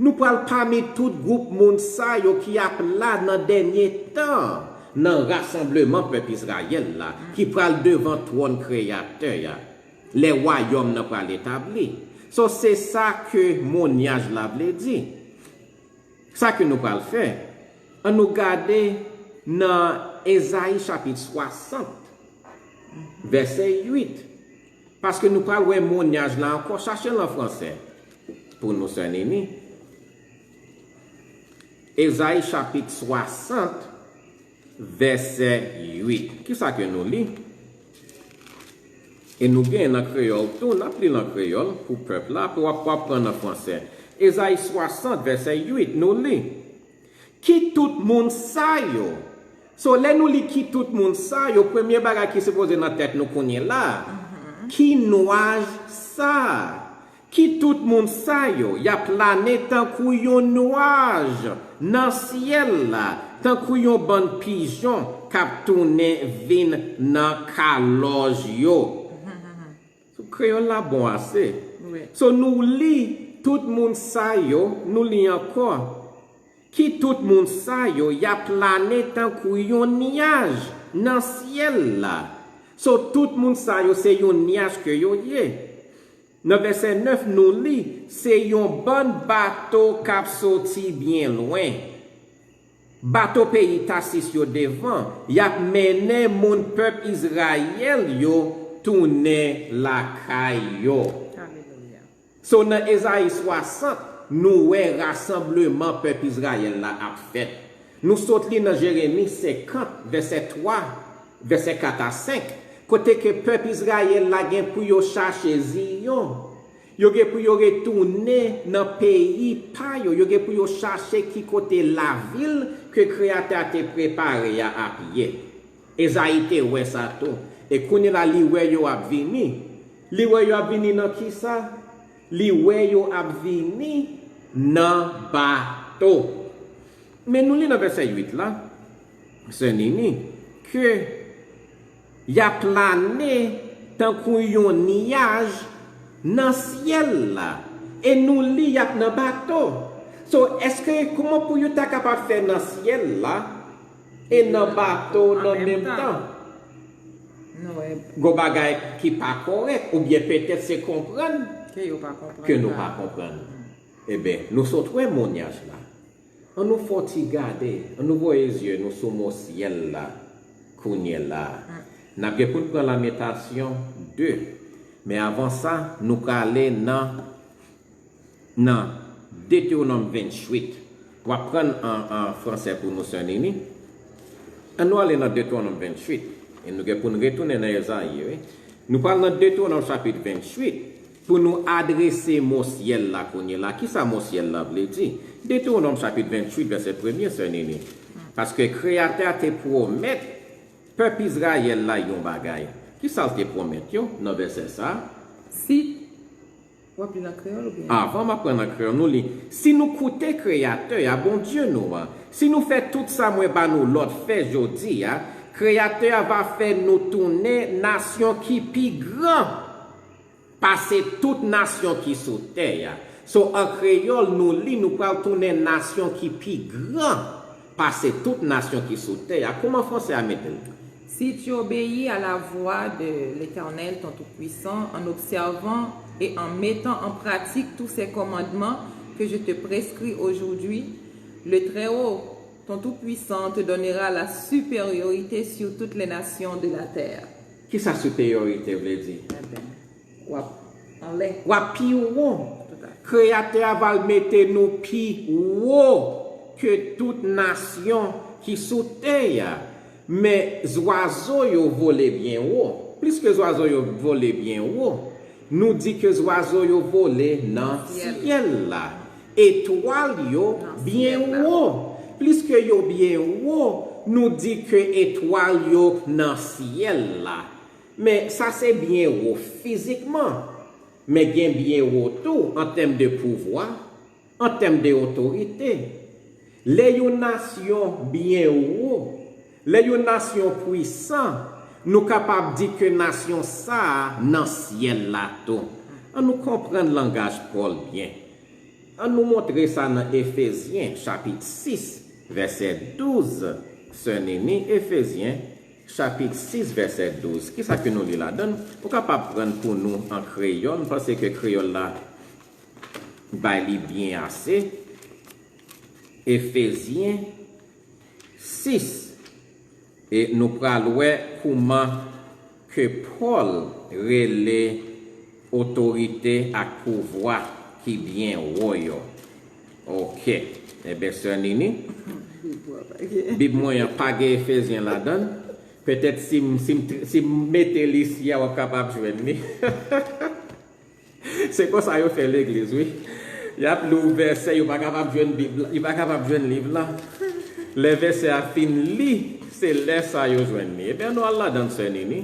Nou pral pami tout gwoup moun sa yo ki ap la nan dènye tan, nan rasanbleman pèp Izrayèl la, ki pral devan twòn Kreyatè a, lè wayòm nan pral etabli. So, se sa ke mo nyaj la vle di. Sa ke nou pral fè, ann nou gade nan Ezayi chapit swasant, vèsè uit. Paske nou pral wè mo nyaj la ankò, chache l an fransè pou nou, sè Nini. Ezayi chapit swasant, vèsè uit. Kisa ke nou li? E nou gen nan kreyòl tou, n ap li l an kreyòl pou pèp la, pou w ap, w ap pran nan fransè. Ezayi swasant, vèsè uit, nou li: Ki tout moun sa yo? So, lè nou li ki tout moun sa yo, premye bagay ki sipoze nan tèt nou kounye la, ki nwaj sa? Ki tout moun sa yo? Y ap plane tankou yon nwaj nan syèl la, tankou yon bann pijon k ap tounen vin nan kalòj yo. So, kreyòl la bon ase. Wi. So, nou li tout moun sa yo, nou li ankò. Ki tout moun sa yo, y ap plane tankou yon nyaj nan syèl la. So, tout moun sa yo, se yon nyaj ke yo ye. Nan vèsè nèf, nou li, se yon bann bato k ap soti byen lwen. Bato peyi Tasis yo devan, y ap mennen moun pèp Izrayèl yo tounen lakay yo. Alelouya. So, nan Ezayi swasant, nou wè rasanbleman pèp Izrayèl la ap fèt. Nou sot li nan Jeremi senkant, vèsè twa, vèsè kat a senk, kote ke pèp Izrayèl la gen pou yo chache Ziyon. Yo gen pou yo retounen nan peyi pa yo. Yo gen pou yo chache ki kote lavil ke Kreyatè a te prepare a ap ye. Ezayi te wè sa tou. E kounye la, li wè yo ap vini. Li wè yo ap vini nan ki sa? Li wè yo ap vini nan bato. Men nou li nan vèsè uit la, sè Nini, ke y ap plane tankou yon nyaj nan syèl la, e nou li y ap nan bato. So, èske kòman pou yo ta kapab fè nan syèl la e nan bato nan menm tan? Gon bagay ki pa kòrèk, oubyen petèt se konprann ke nou pa konprann. Ebyen, nou sot wè monyaj la. Ann nou fè yon ti gade, ann nou voye zye nou sou mo syèl la kounye la. N ap gen pou n pran Lamantasyon de. Men avan sa, nou prale nan, nan Detewonòm venntuit. W ap pran an, an fransè pou nou, sè Nini. Ann nou ale nan Detewonòm venntuit. E nou gen pou n retounen nan Ezayi, wi. Nou pral nan Detewonòm chapit venntuit pou nou adrese mo syèl la kounye la. Kisa mo syèl la vle di? Detewonòm chapit venntuit, vèsè premye, sè Nini. Paske Kreyatè a te pwomèt pèp Izrayèl la yon bagay. Kisa l te pwomèt yo nan vèsè sa a? Si w ap li nan kreyòl oubyen? Avan m ap pran nan kreyòl, nou li. Si nou koute Kreyatè a, Bondye nou an, si nou fè tout sa mwen ba nou lòd fè jodi a, Kreyatè a va fè nou tounen nasyon ki pi gran pase tout nasyon ki sou tè a. So, an kreyòl, nou li, nou pral tounen nasyon ki pi gran pase tout nasyon ki sou tè a. Kòman fransè a mete l? Si tu obéis à la voix de l'Éternel, ton Tout-Puissant, en observant et en mettant en pratique tous ses commandements que je te prescris aujourd'hui, le Très-Haut, ton Tout-Puissant, te donnera la supériorité sur toutes les nations de la terre. Kisa siperyorite vle di? W ap anlè. W ap pi wo. Kreyatè a va mete nou pi wo ke tout nasyon ki sou tè a. Men zwazo yo vole byen wo. Pliske zwazo yo vole byen wo, nou di ke zwazo yo vole nan syèl la. Etwal yo byen wo. Pliske yo byen wo, nou di ke etwal yo nan syèl la. Men sa se byen wo fizikman. Men gen byen wo tou an tèm de pouvwa, an tèm de otorite. Lè yon nasyon byen wo, lè yon nasyon pwisan, nou kapab di ke nasyon sa a nan syèl la tou. Ann nou konprann langaj Pòl byen. Ann nou montre sa nan Efezyen, chapit sis, vèsè douz. Sè Nini, Efezyen, chapit sis, vèsè douz. Kisa ke nou li ladan l? Ou kapab pran pou nou an kreyòl. M panse ke kreyòl la bay li byen ase. Efezyen sis. E nou pral wè kouman ke Pòl rele otorite ak pouvwa ki byen wo yo. Oke. Enben, sè Nini, Bib mwen an pa gen Efezyen ladan l. Petèt si m, si m, si m mete l isi a, w ap kapab jwenn li. Se konsa yo fè legliz, wi. Y ap li w vèsè, yo pa kapab jwenn Bib la, yo pa kapab jwenn liv la. Lè vèsè a fin li, se lè sa yo jwenn li. Ebyen, nou al ladan l, sè Nini.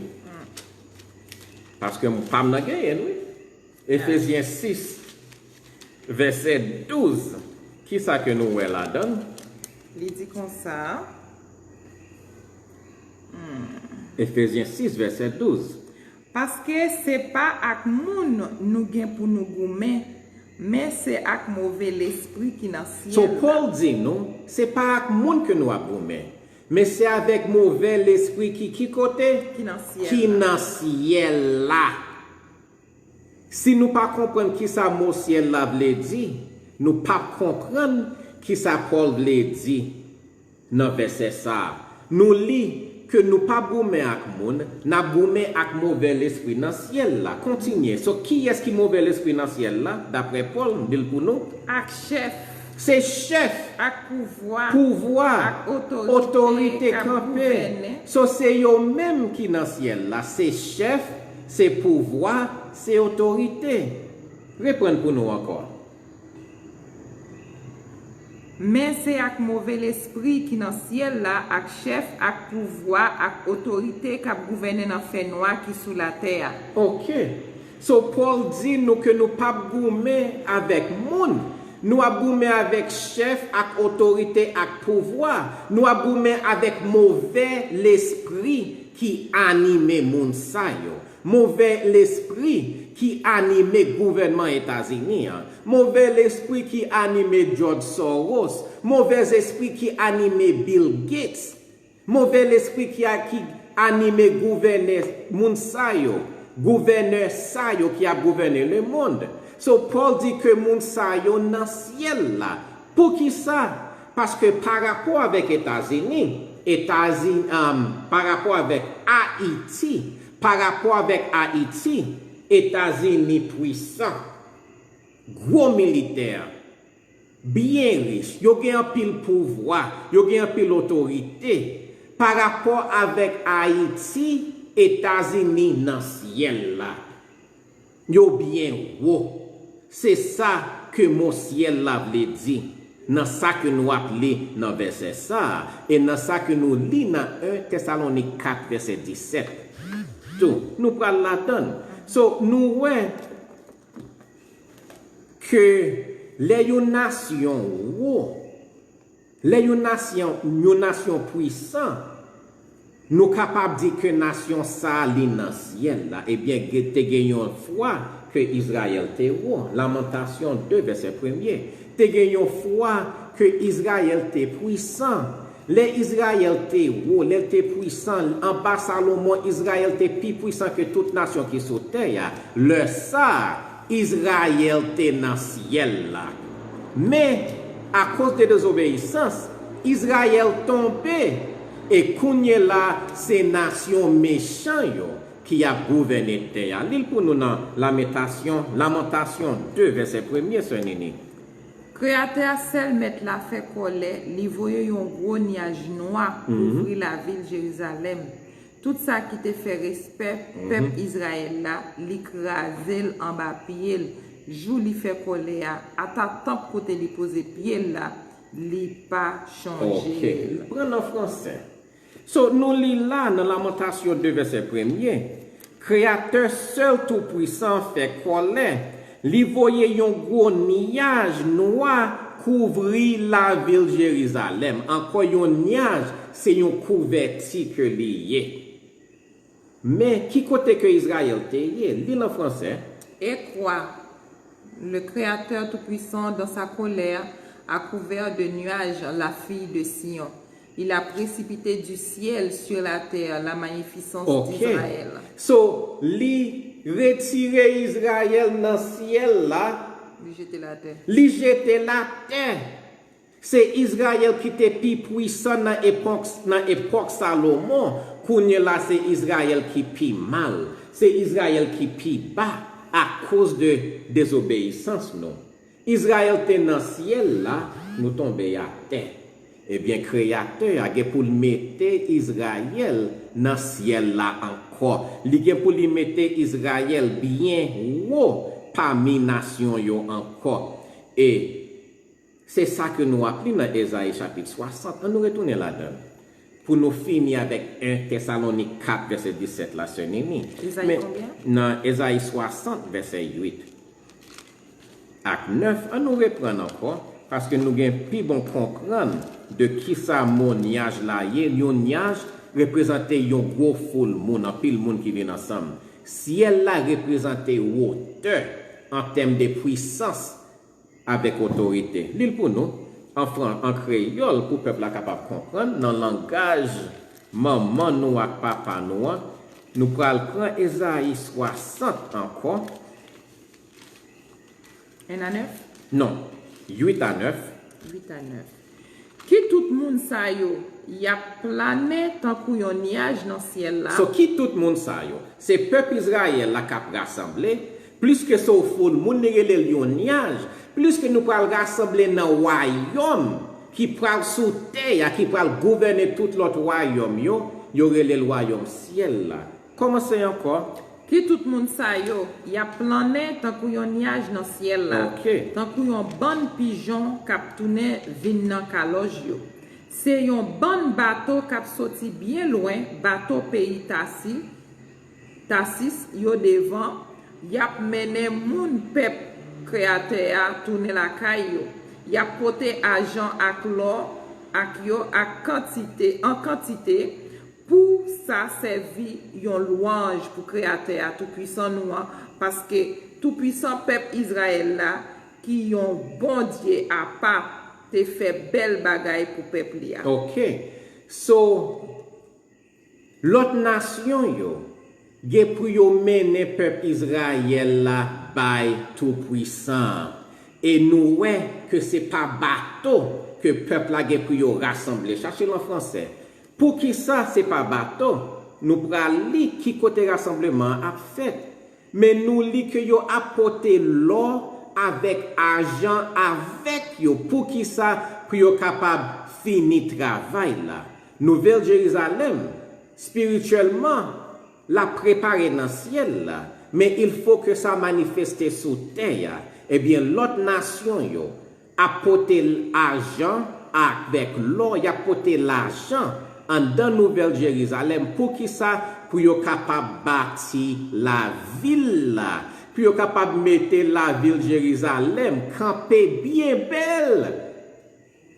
Paske m pa m nan genyen l, wi. Efezyen sis, vèsè douz. Kisa ke nou wè ladan l? Li di konsa. Efezyen sis, vèsè douz. Paske se pa ak moun nou gen pou nou goumen, men se ak move lespri ki nan syèl la. So, Pòl di nou, se pa ak moun ke nou ap goumen, men se avèk move lespri ki, ki kote? Ki nan syèl la. Ki nan syèl la. Si nou pa konprann kisa mo syèl la vle di, nou p ap konprann kisa Pòl vle di nan vèsè sa a. Nou li ke nou p ap goumen ak moun, n ap goumen ak move lespri nan syèl la. Kontinye. So, kiyès ki move lespri nan syèl la, daprè Pòl? M di l pou nou. Ak chèf. Se chèf. Ak pouvwa. Pouvwa. Ak otorite. Otorite k ap kanpe. Gouvènen. So, se yo menm ki nan syèl la. Se chèf, se pouvwa, se otorite. Reprann pou nou ankò. Men se ak move lespri ki nan syèl la, ak chèf, ak pouvwa, ak otorite k ap gouvènen nan fènwa ki sou latè a. Oke. So, Pòl di nou ke nou p ap goumen avèk moun. Nou ap goumen avèk chèf, ak otorite, ak pouvwa. Nou ap goumen avèk move lespri ki anime moun sa yo. Move lespri ki anime gouvènman Etazini an. Move lespri ki anime George Soros. Move lespri ki anime Bill Gates. Move lespri ki, a, ki anime gouvènè moun sa yo. Gouvènè sa yo ki ap gouvène lemonn. So, Pòl di ke moun sa yo nan syèl la. Poukisa? Paske parapò avèk Etazini, Etazini, um, parapò avèk Ayiti, parapò avèk Ayiti, Etazini pwisan, gwo militè, byen rich, yo gen anpil pouvwa, yo gen anpil otorite. Parapò avèk Ayiti, Etazini nan syèl la. Yo byen wo. Se sa ke mo syèl la vle di nan sa ke nou ap li nan vèsè sa a, e nan sa ke nou li nan en Tesalonik kat vèsè disèt. Tou, nou pral ladan l. So, nou wè ke lè yon nasyon wo, lè yon nasyon, yon nasyon pwisan, nou kapab di ke nasyon sa a li nan syèl la. Ebyen, te gen yon fwa ke Izrayèl te wo. Lamantasyon de, vèsè premye. Te gen yon fwa ke Izrayèl te pwisan. Lè Izrayèl te wo, lè l te pwisan, anba Salomon, Izrayèl te pi pwisan ke tout nasyon ki sou tè a. Lè sa a, Izrayèl te nan syèl la. Men, akoz de dezobeyisans, Izrayèl tonbe. E kounye la, se nasyon mechan yo ki ap gouvène tè a. Li l pou nou nan Lamantasyon, Lamantasyon de, vèsè premye, sè Nini. Kreyatè a, sèl Mèt la, fè kòlè, li voye yon gwo nyaj nwa kouvri lavil Jerizalèm. Tout sa ki te fè respè pèp Izrayèl la, li kraze l anba pye l. Jou li fè kòlè a, ata tanp kote li poze pye l la, li pa chonje l. Pran l an fransè. So, nou li la nan Lamantasyon de, vèsè premye, Kreyatè sèl Toupwisan an fè kòlè, li voye yon gwo nyaj nwa kouvri lavil Jerizalèm. Ankò yon nyaj, se yon kouvèti ke li ye. Men, ki kote ke Izrayèl te ye? Li l an fransè. Et quoi? Le Créateur Tout-Puissant, dans sa colère, a couvert de nuages la fille de Sion. Il a précipité du ciel sur la terre la magnificence d'Israël. So, li retire Izrayèl nan syèl la. Li jete l atè. Li jete l atè. Se Izrayèl ki te pi pwisan nan epòk, nan epòk Salomon. Kounye la, se Izrayèl ki pi mal. Se Izrayèl ki pi ba akoz de dezobeyisans nou. Izrayèl te nan syèl la, nou tonbe atè. Ebyen, Kreyatè a gen pou l mete Izrayèl nan syèl la ankò. Li gen pou li mete Izrayèl byen wo pami nasyon yo ankò. E se sa ke nou ap li nan Ezayi chapit swasant. Ann nou retounen ladan l. Pou nou fini avèk en Tesalonik kat vèsè disèt la, sè Nini. Ezayi konbyen? Nan Ezayi swasant vèsè uit ak nèf, ann nou reprann ankò, paske nou gen pi bon konprann de kisa mo nyaj la ye. Yon nyaj reprezante yon gwo foul moun, anpil moun ki vin ansanm. Syèl la reprezante wotè an tèm de pwisans avèk otorite. Li l pou nou, an fran-, an kreyòl, pou pèp la kapab konprann, nan langaj manman nou ak papa nou an, nou pral pran Ezayi swasant ankò. En a nèf? Non, uit a nèf. Uit a nèf. Ki tout moun sa yo, y ap planen tankou yon nyaj nan syèl la? So, ki tout moun sa yo? Se pèp Izrayèl la k ap rasanble, pliske se yon foul moun, li rele l yon nyaj, pliske nou pral rasanble nan wayòm ki pral sou tè a, ki pral gouvène tout lòt wayòm yo, yo rele l wayòm syèl la. Kòmanse ankò. Ki tout moun sa yo, y ap planen tankou yon nyaj nan syèl la, tankou yon bann pijon k ap tounen vin nan kalòj yo. Se yon bann bato k ap soti byen lwen, bato peyi Tasi, Tasis yo devan, y ap mennen moun pèp Kreyatè a tounen lakay yo. Y ap pote ajan ak lò ak yo ak kantite, an kantite, pou Sa sèvi yon lwanj pou Kreyatè a, Toupwisan nou an, paske Toupwisan pèp Izrayèl la, ki yon Bondye apa, te fè bèl bagay pou pèp li a. Ok. So, lòt nasyon yo gen pou yo mennen pèp Izrayèl la bay Toupwisan an. E nou wè ke se pa bato ke pèp la gen pou yo rasanble. Chache l an fransè. Poukisa se pa bato? Nou pral li ki kote rasanbleman an ap fèt. Men nou li ke yo ap pote lò avèk ajan avèk yo. Poukisa? Pou yo kapab fini travay la. Nouvèl Jerizalèm, espirityèlman, l ap prepare nan syèl la. Men il faut que sa manifeste sou tè a. Ebyen, lòt nasyon yo ap pote ajan avèk lò, y ap pote lajan anndan Nouvèl Jerizalèm. Poukisa? Pou yo kapab bati lavil la, pou yo kapab mete lavil Jerizalèm kanpe byen bèl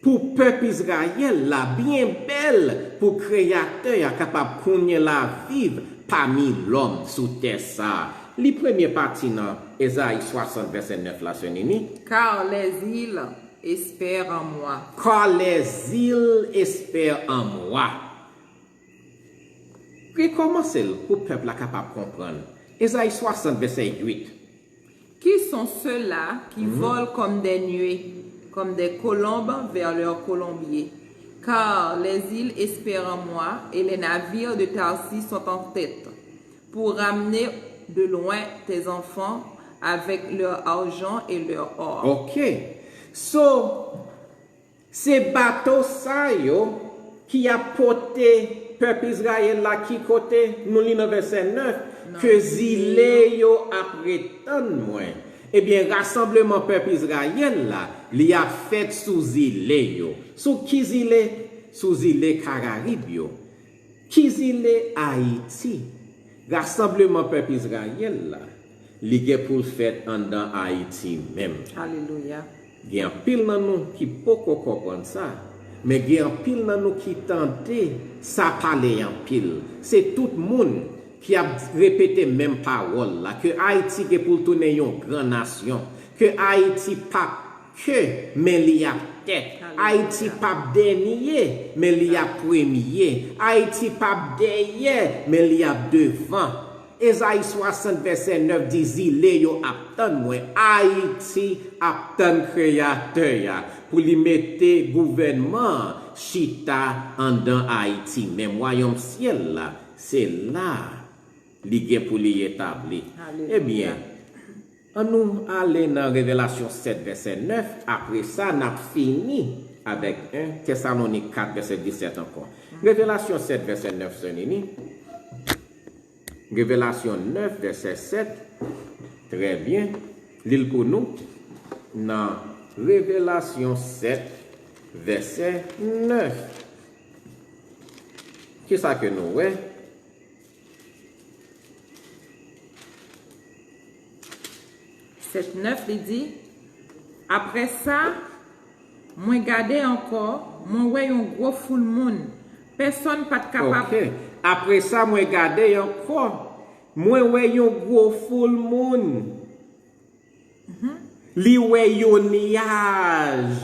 pou pèp Izrayèl la, byen bèl pou Kreyatè a kapab kounye la viv pami lòm sou tè sa a. Li premye pati nan Ezayi swasant vèsè nèf la, sè Nini. Car les îles espèrent en moi. Car les îles espèrent en moi. Rekòmanse l pou pèp la kapab konprann. Ezayi swasant vèsè uit. Qui sont ceux-là qui volent comme des nuées, comme des colombes vers leur colombier? Car les îles espèrent en moi et les navires de Tarsis sont en tête pour ramener de loin tes enfants avec leur argent et leur or. Ok. So, se bato sa yo ki ap pote pèp Izrayèl la ki kote? Nou li nan vèsè nèf, ke zile yo ap ret tann mwen. Ebyen, rasanbleman pèp Izrayèl la, li ap fèt sou zile yo. Sou ki zile? Sou zile Karayib yo. Ki zile? Ayiti. Rasanbleman pèp Izrayèl la, li gen pou l fèt anndan Ayiti menm. Alelouya. Gen anpil nan nou ki poko konprann sa, men gen anpil nan nou ki tande sa pale anpil. Se tout moun ki ap repete menm pawòl la, ke Ayiti gen pou l tounen yon gran nasyon, ke Ayiti p ap ke, men li ap tèt. Ayiti p ap dènye, men li ap premye. Ayiti p ap dèyè, men li ap devan. Ezayi swasant vèsè nèf di zile yo ap tann mwen. Ayiti ap tann Kreyatè a pou li mete gouvènman an chita anndan Ayiti. Men wayòm syèl la, se la li gen pou li etabli. Ebyen, ann nou ale nan Revelasyon sèt vèsè nèf, apre sa n ap fini avèk en Tesalonik kat vèsè disèt ankò. Revelasyon sèt vèsè nèf, sè Nini. Revelasyon nèf vèsè sèt, trè byen, li l pou nou nan Revelasyon sèt vèsè nèf. Kisa ke nou wè? Sèt nèf li di, apre sa, mwen gade ankò, mwen wè yon gwo foul moun. Pèsonn pa t kapab. Ok. Apre sa, mwen gade ankò, mwen wè yon gwo foul moun. Li wè yon nyaj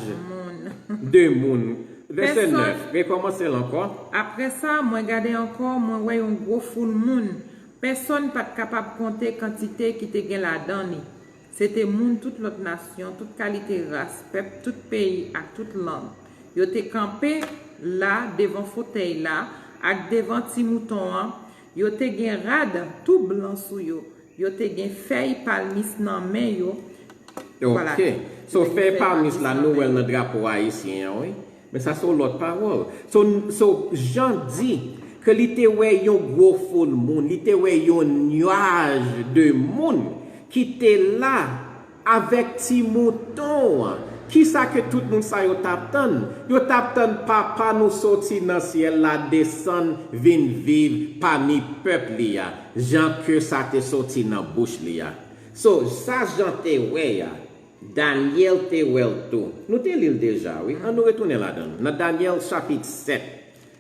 de moun. Vèsè nèf, rekòmanse l ankò. Apre sa, mwen gade ankò, mwen wè yon gwo foul moun. Pèsonn pa t kapab konte kantite ki te gen ladan li. Se te moun tout lòt nasyon, tout kalite ras, pèp, tout peyi ak tout lang. Yo te kanpe la devan fotèy la ak devan Ti Mouton an. Yo te gen rad tou blan sou yo. Yo te gen fèy palmis nan men yo. Ok. So, fèy palmis la, nou wè l nan drapo ayisyen an, wi. Men sa se yon lòt pawòl. So, so, Jan di ke li te wè yon gwo foul moun, li te wè yon nyaj de moun ki te la avèk Ti Mouton an. Kisa ke tout moun sa yo t ap tann? Yo t ap tann Papa nou soti nan syèl la desann vin viv pami pèp li a, jan ke sa te soti nan bouch li a. So, sa Jan te wè a, Danyèl te wè l tou. Nou te li l deja, wi. Ann nou retounen ladan l. Nan Danyèl chapit sèt,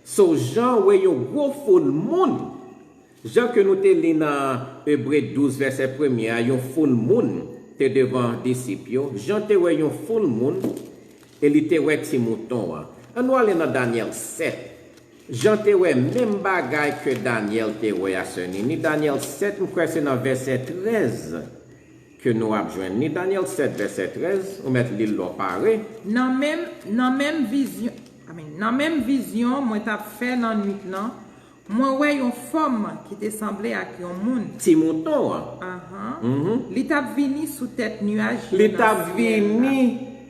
So, Jan wè yon gwo foul moun. Jan ke nou te li nan Ebre douz vèsè premye a, yon foul moun te devan disip yo. Jan te wè yon foul moun e li te wè ti mouton an. Ann nou ale nan Danyèl sèt. Jan te wè menm bagay ke Danyèl te wè a, sè Nini. Danyèl sèt, m kwè se nan vèsè trèz ke nou ap jwenn li. Danyèl sèt, vèsè trèz, ou mèt li l lè w pare. Nan menm, nan menm vizyon, I mean, nan menm vizyon mwen t ap fè nan nwit lan, mwen wè yon fòm ki te sanble ak yon moun. Ti mouton an. Ahan. Mhm. Li t ap vini sou tèt nyaj yo nan syèl la. Li t ap vini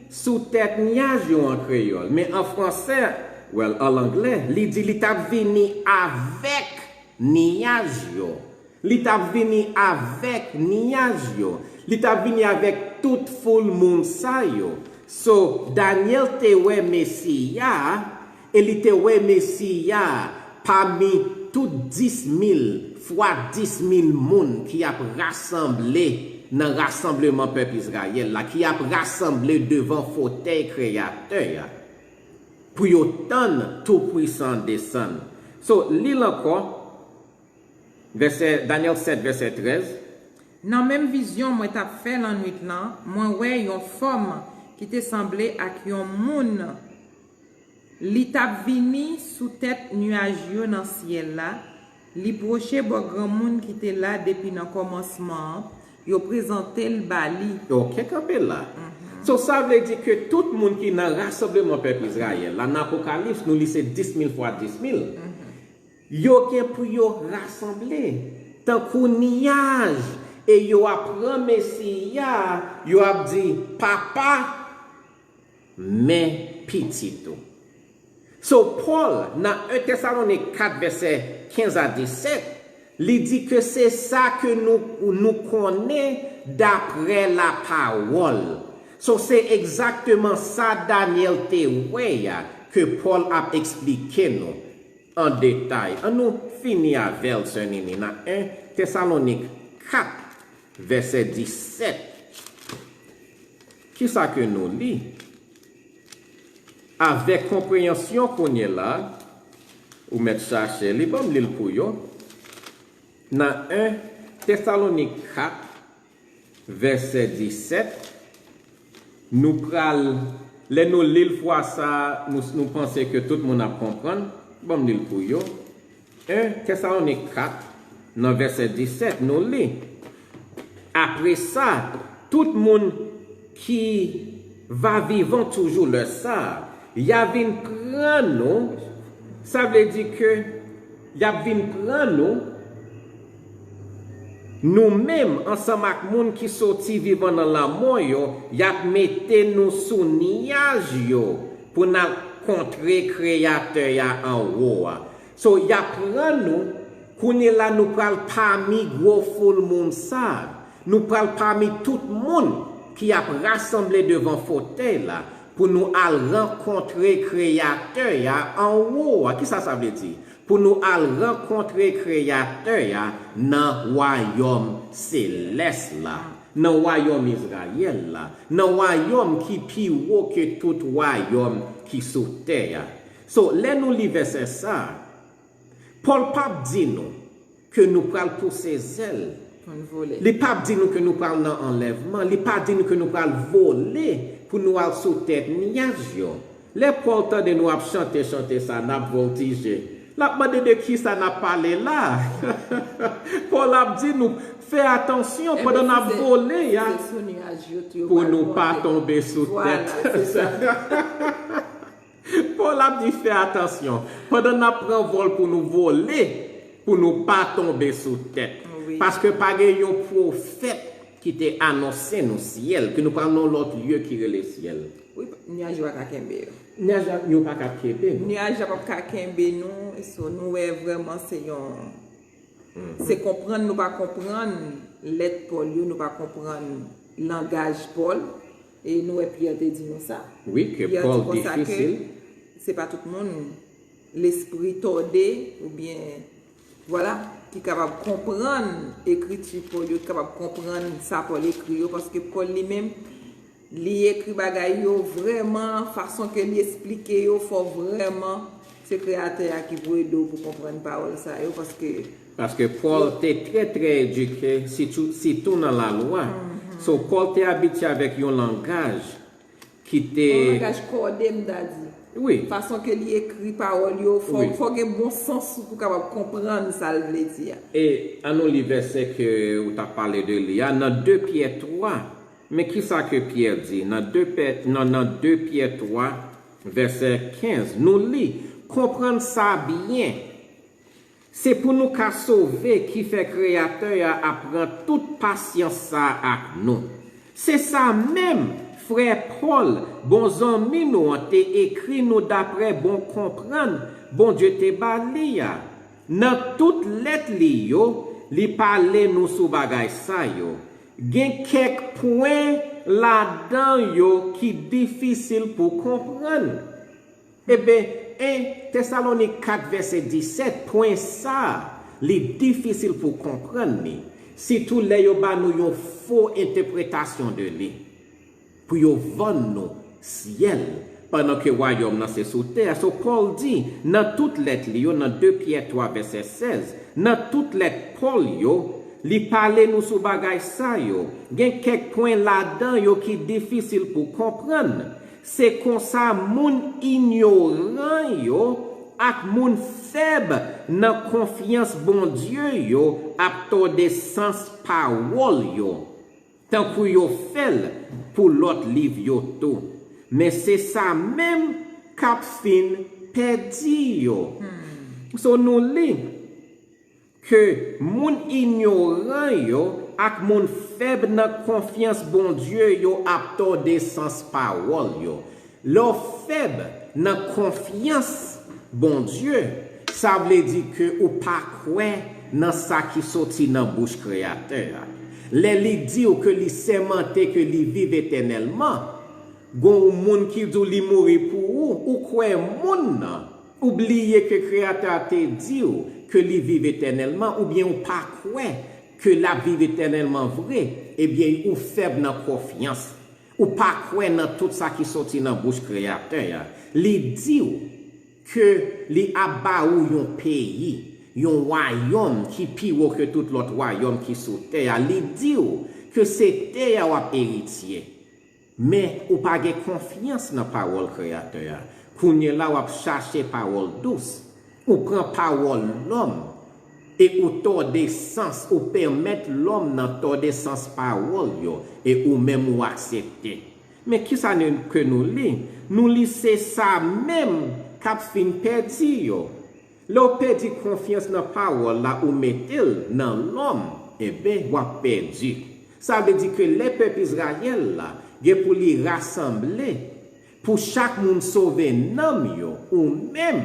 sou tèt nyaj yo an kreyòl. Men an fransè, well, an anglè, li di li t ap vini avèk niyaj yo. Li t ap vini avèk niyaj yo. Li t ap vini avèk tout foul moun sa yo. So, Danyèl te wè Mesi a, e li te wè Mesi a pami tout dis mil fwa dis mil moun ki ap rasanble nan rasanbleman pèp Izrayèl la, ki ap rasanble devan fotèy Kreyatè a, pou yo tann Toupwisan an desann. So, li l ankò, vèsè, Danyèl sèt, vèsè trèz. Nan menm vizyon mwen t ap fè lannwit lan, mwen wè yon fòm ki te sanble ak yon moun. Li t ap vini sou tèt nyaj yo nan syèl la. Li pwoche bò granmoun ki te la depi nan kòmansman an. Yo prezante l ba li. Ok, kanpe la. Mhm. So, sa vle di ke tout moun ki nan rasanbleman pèp Izrayèl la, nan Apokalips, nou li se dis mil fwa dis mil. Mhm. Yo gen pou yo rasanble tankou niyaj, e yo ap pran Mesi a, yo ap di, "Papa, men pitit ou." So, Pòl, nan en Tesalonik kat, vèsè kenz a disèt, li di ke se sa ke nou, nou konnen daprè lapawòl. So, se egzakteman sa Danyèl te wè a ke Pòl ap eksplike nou an detay. Ann nou fini avè l, sè Nini, nan en Tesalonik kat, vèsè disèt. Kisa ke nou li? Avèk konpreyansyon kounye la, ou mèt chache li, ban m li l pou yo. Nan en Tesalonik kat, vèsè disèt, nou pral, lè nou li l fwa sa, nou, nou panse ke tout moun ap konprann. Ban m li l pou yo. En Tesalonik kat, nan vèsè disèt, nou li, "Apre sa, tout moun ki va vivan toujou lè sa a, y a vin pran nou," sa vle di ke y ap vin pran nou, nou menm, ansanm ak moun ki soti vivan nan lanmò yo, y ap mete nou sou niyaj yo pou n al kontre Kreyatè a anwo a. So, y ap pran nou, kounye la nou pral pami gwo foul moun sa a. Nou pral pami tout moun ki ap rasanble devan fotèy la pou nou al rankontre Kreyatè a anwo a. Kisa sa vle di? Pou nou al rankontre Kreyatè a nan wayòm selès la, nan wayòm Izrayèl la, nan wayòm ki pi wo ke tout wayòm ki sou tè a. So, lè nou li vèsè sa a, Pòl p ap di nou ke nou pral pouse zèl. Pou n vole. Li p ap di nou ke nou pral nan anlèvman. Li pa di nou ke nou pral vole pou nou al sou tèt nyaj yo. Lè Pòl tande nou ap chante chante sa, n ap vòltije, l ap mande de kisa n ap pale la. Pòl ap di nou, fè atansyon pandan n ap vole a, pou nou pa tonbe sou tèt. Pòl ap di fè atansyon. Pandan n ap pran vòl pou nou vole, pou nou pa tonbe sou tèt. Wi. Paske pa gen yon pwofèt ki te anonse nou syèl, ke nou pral nan yon lòt lye ki rele syèl. Wi, nyaj yo pa ka kenbe yo. Nyaj yo pa ka kenbe nou. Nyaj la p ap ka kenbe nou. So, nou wè vrèman se yon, se konprann nou pa konprann lèt Pòl yo, nou pa konprann langaj Pòl. E nou wè Pyè te di nou sa. Wi, ke Pyè Pòl di konsa ke difisil. Se pa tout moun lespri tòde oubyen, vwala, ki kapab konprann ekriti Pòl yo, ki kapab konprann sa Pòl ekri yo, paske Pòl li menm, li ekri bagay yo vrèman, fason ke li esplike yo, fò vrèman, Se Kreyatè a ki pou ede w pou konprann pawòl sa yo, paske Paske Pòl te trè, trè edike, sitou, sitou nan lalwa. So, Pòl te abitye avèk yon langaj ki te. Yon langaj kòde, m ta di. Wi. Fason ke li ekri pawòl yo, fò, Wi. Fò gen bon sans pou w kapab konprann sa l vle di a. E an nou li vèsè ke ou t ap pale de li a, nan de Pyè twa. Men kisa ke Pyè di nan de Pyè, nan, nan de Pyè twa, vèsè kenz? Nou li, konprann sa byen. Se pou nou ka sove ki fè Kreyatè a ap pran tout pasyans sa a ak nou. Se sa menm frè Pòl, bon zanmi nou an, te ekri nou dapre bon konprann Bondye te ba li a. Nan tout lèt li yo, li pale nou sou bagay sa yo. Gen kèk pwen ladan yo ki difisil pou konprann. Eben, en Tesalonik kat vèsè disèt, pwen sa a, li difisil pou konprann li, sitou lè yo ba nou yon fo entèpretasyon de li, pou yo vann nou syèl, pandan ke wayòm nan se sou tè a. So, Pòl di, nan tout lèt li yo, nan de Pyè twa vèsè sèz, nan tout lèt Pòl yo, li pale nou sou bagay sa yo. Gen kèk pwen ladan yo ki difisil pou konprann. Se konsa moun inyoran yo ak moun fèb nan konfyans Bondye yo ap tòde sans pawòl yo, tankou yo fè l pou lòt liv yo tou. Men se sa menm k ap fin pèdi yo. So, nou li ke moun inyoran yo ak moun fèb nan konfyans Bondye yo ap tòde sans pawòl yo. Lè w fèb nan konfyans Bondye, sa vle di ke ou pa kwè nan sa ki soti nan bouch Kreyatè a. Lè li di w ke li sèmante ke li viv etènèlman, gon yon moun ki di w li mouri pou ou, ou kwè moun nan, ou bliye ke Kreyatè a te di w ke li viv etènèlman, oubyen ou pa kwè ke l ap viv etènèlman vre, ebyen ou fèb nan konfyans. Ou pa kwè nan tout sa ki soti nan bouch Kreyatè a. Li di w ke li ap ba ou yon peyi, yon wayòm ki pi wo ke tout lòt wayòm ki sou tè a. Li di w ke se tè a w ap eritye. Men ou pa gen konfyans nan pawòl Kreyatè a. Kounye la w ap chache pawòl dous. Ou pran pawòl lòm e ou tòde sans, ou pèmèt lòm nan tòde sans pawòl yo, e ou menm ou aksepte. Men kisa nou, ke nou li? Nou li se sa menm k ap fin pèdi yo. Lè w pèdi konfyans nan pawòl la, ou mete l nan lòm, enben, w ap pèdi. Sa vle di ke lè pèp Izrayèl la gen pou li rasanble, pou chak moun sove nanm yo, ou menm,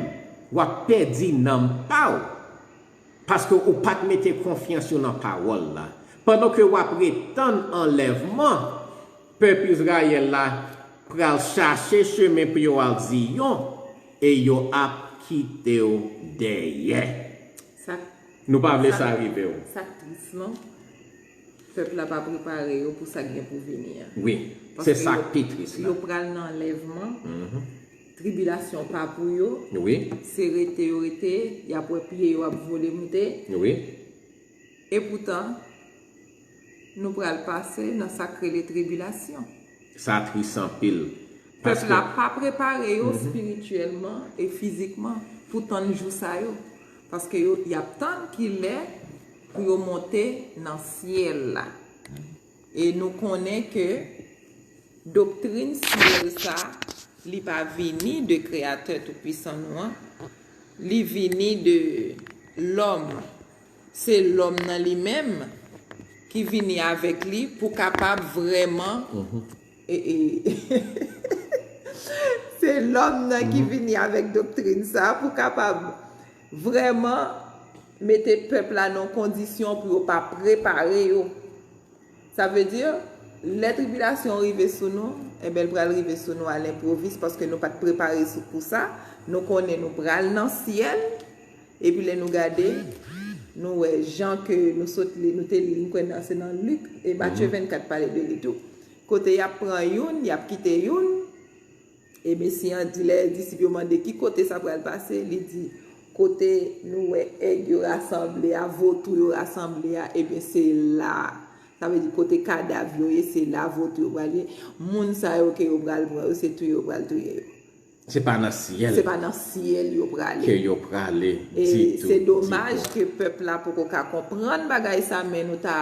w ap pèdi nanm pa w. Paske ou pa t mete konfyans ou nan pawòl la. Pandan ke w ap ret tann anlèvman, pèp Izrayèl la pral chache chemen pou yo al Ziyon e yo ap kite w dèyè. Sa, Nou pa vle sa, sa rive w. Sa k tris, non? Pèp la pa prepare yo pou sa k gen pou vini an. Wi, se sa k pi tris la. Yo pral nan anlèvman. Tribilasyon pa pou yo. Wi, Se rete yo rete, y ap wè pye yo ap vole moute. wi. Epoutan, nou pral pase nan sa k rele tribilasyon. Sa tris anpil. Pèp Paske la pa prepare yo espirityèlman e fizikman pou tann jou sa yo. Paske yo, y ap tann ki lè pou yo monte nan syèl la. E nou konnen ke doktrin syèl sa, li pa vini de Kreyatè Toupwisan nou an. Li vini de lòm. Se lòm nan li menm ki vini avèk li pou kapab vrèman e, e, se lòm nan ki vini avèk doktrin sa pou kapab vrèman mete pèp la nan kondisyon pou yo pa prepare yo. Sa vle di, lè tribilasyon rive sou nou, enben, l pral rive sou nou a lenpwovis, paske nou pa t prepare sou, pou sa. Nou konnen nou pral nan syèl, epi lè nou gade, nou wè jan ke nou sot li, nou te li, m kwè nan, se nan Lik, e Matye vennkat pale de li tou. Kote y ap pran youn, y ap kite youn, E Mesi an di, lè disip yo mande ki kote sa pral pase, li di, kote nou wè èg yo rasanble a, votou yo rasanble a, ebyen se la. Sa vle di kote kadav yo ye, se la votou yo pral ye. Moun sa yo ke yo pral pran yo, se touye yo pral touye yo. Se pa nan syèl. Se pa nan syèl yo prale. Ke yo prale ditou. E se domaj ke pèp la poko ka konprann bagay sa, men nou ta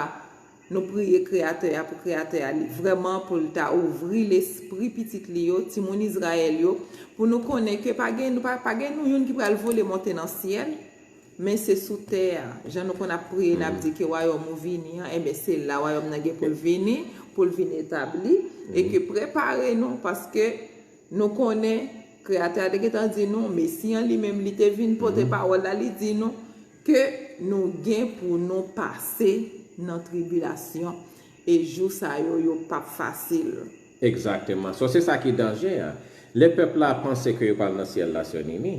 Nou priye Kreyatè a pou Kreyatè a li vrèman pou l ta ouvri lespri pitit li yo, timoun Izrayèl yo, pou nou konnen ke pa gen nou pa, pa gen nou youn ki pral vole monte nan syèl, men se sou tè a. Jan nou konn ap priye n ap di ke wayòm ou vini an, enben se la wayòm nan gen pou l vini, pou l vin etabli, e ke prepare nou paske Nou konnen Kreyatè a te gentan di nou, Mesi an li menm li te vin pote pawòl la, li di nou ke nou gen pou nou pase nan tribilasyon. E jou sa yo, yo p ap fasil. Egzakteman. So, se sa ki danje a. Lè pèp la panse ke yo pral nan syèl la, sè Nini,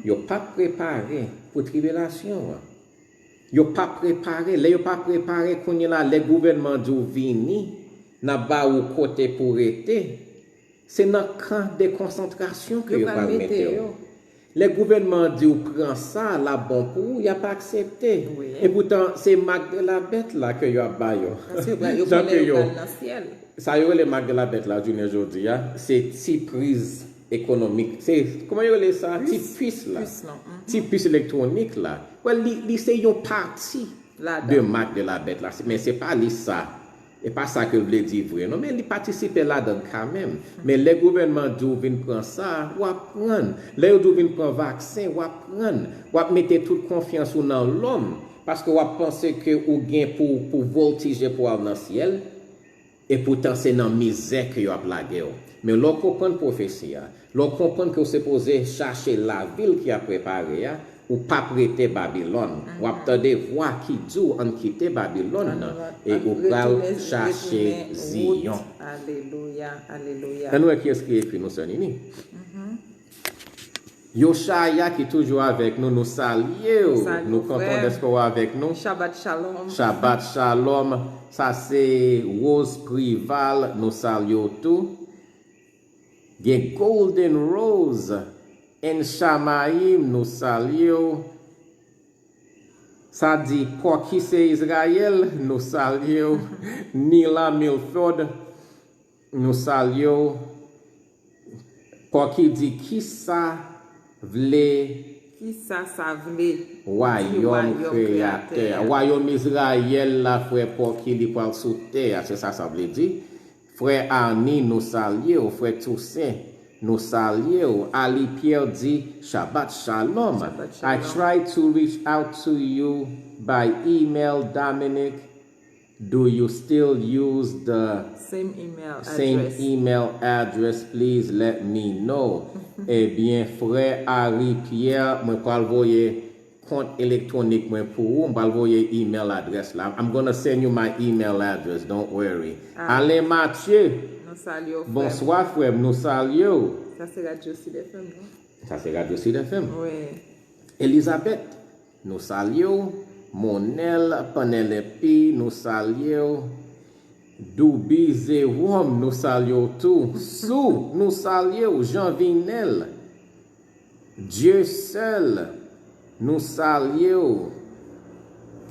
yo p ap prepare pou tribilasyon an. Yo p ap prepare. Lè yo pa prepare, kounye la, lè gouvènman an di w vini, n ap ba ou kote pou w rete, se nan kan de konsantrasyon ke yo pral mete w. Lè gouvènman an di w pran sa, l ap bon pou ou, y ap aksepte. Epoutan, se mak de la bèt la ke yo ap ba yo. Jan ke yo. Sa yo rele mak de la bèt la, jounen jodi a, se ti priz ekonomik. Se, kòman yo rele sa? Ti pis la. Ti pis elektwonik la. Well, li, li se yon pati de mak de la bèt la. Men se pa li sa. E pa sa ke l vle di vre non, men li patisipe ladan l kanmenm. Men lè gouvènman di w vin pran sa, w ap pran. Lè yo di w vin pran vaksen, w ap pran. W ap mete tout konfyans ou nan lòm, paske w ap panse ke ou gen pou, pou vòltije pou w al nan syèl. Epoutan se nan mizè ke yo ap lage w. Men lè w konprann pwofesi a, lè w konprann ke w sipoze chache lavil ki ap prepare a, ou p ap rete Babilòn. W ap tande vwa ki di w ann kite Babilòn nan e ou pral chache Ziyon. Alelouya, alelouya. Ann wè kiyès ki ekri nou, sè Nini. Yochaya ki toujou avèk nou, nou salye w. Nou kontan dèske w avèk nou. Shabbat Shalom. Shabbat Shalom. Sa se Rose Prival, nou salye w tou. Gen Golden Rose, Enchamayim, nou salye w. Sa di, Pòki se Izrayèl, nou salye w. Nila Milford, nou salye w. Pòki di, Kisa vle. Kisa sa vle. Wayòm Kreyatè a. Wayòm Izrayèl la, frè Pòki, li pral sou tè a, se sa sa vle di. Frè Arnie, nou salye w. Frè Toussaint, nou salye w. Ali Pierre di, Shabbat Shalom. I tried to reach out to you by email, Dominic. Do you still use the same email address? Please let me know. Ebyen, frè Harry Pierre, mwen pral voye kont elektwonik mwen pou ou. M pral voye email address la. I'm gonna send you my email address, don't worry. Alain Mathieu, bonswa frè m, nou salye w. Sa se Radyo Sid F M, non? Sa se Radyo Sid F M. Wi. Elizabeth, nou salye w. Monèl, Panèlepi, nou salye w. Doubi Zewòm, nou salye w tou. Sou, nou salye w. Janvinèl, Dye sèl, nou salye w.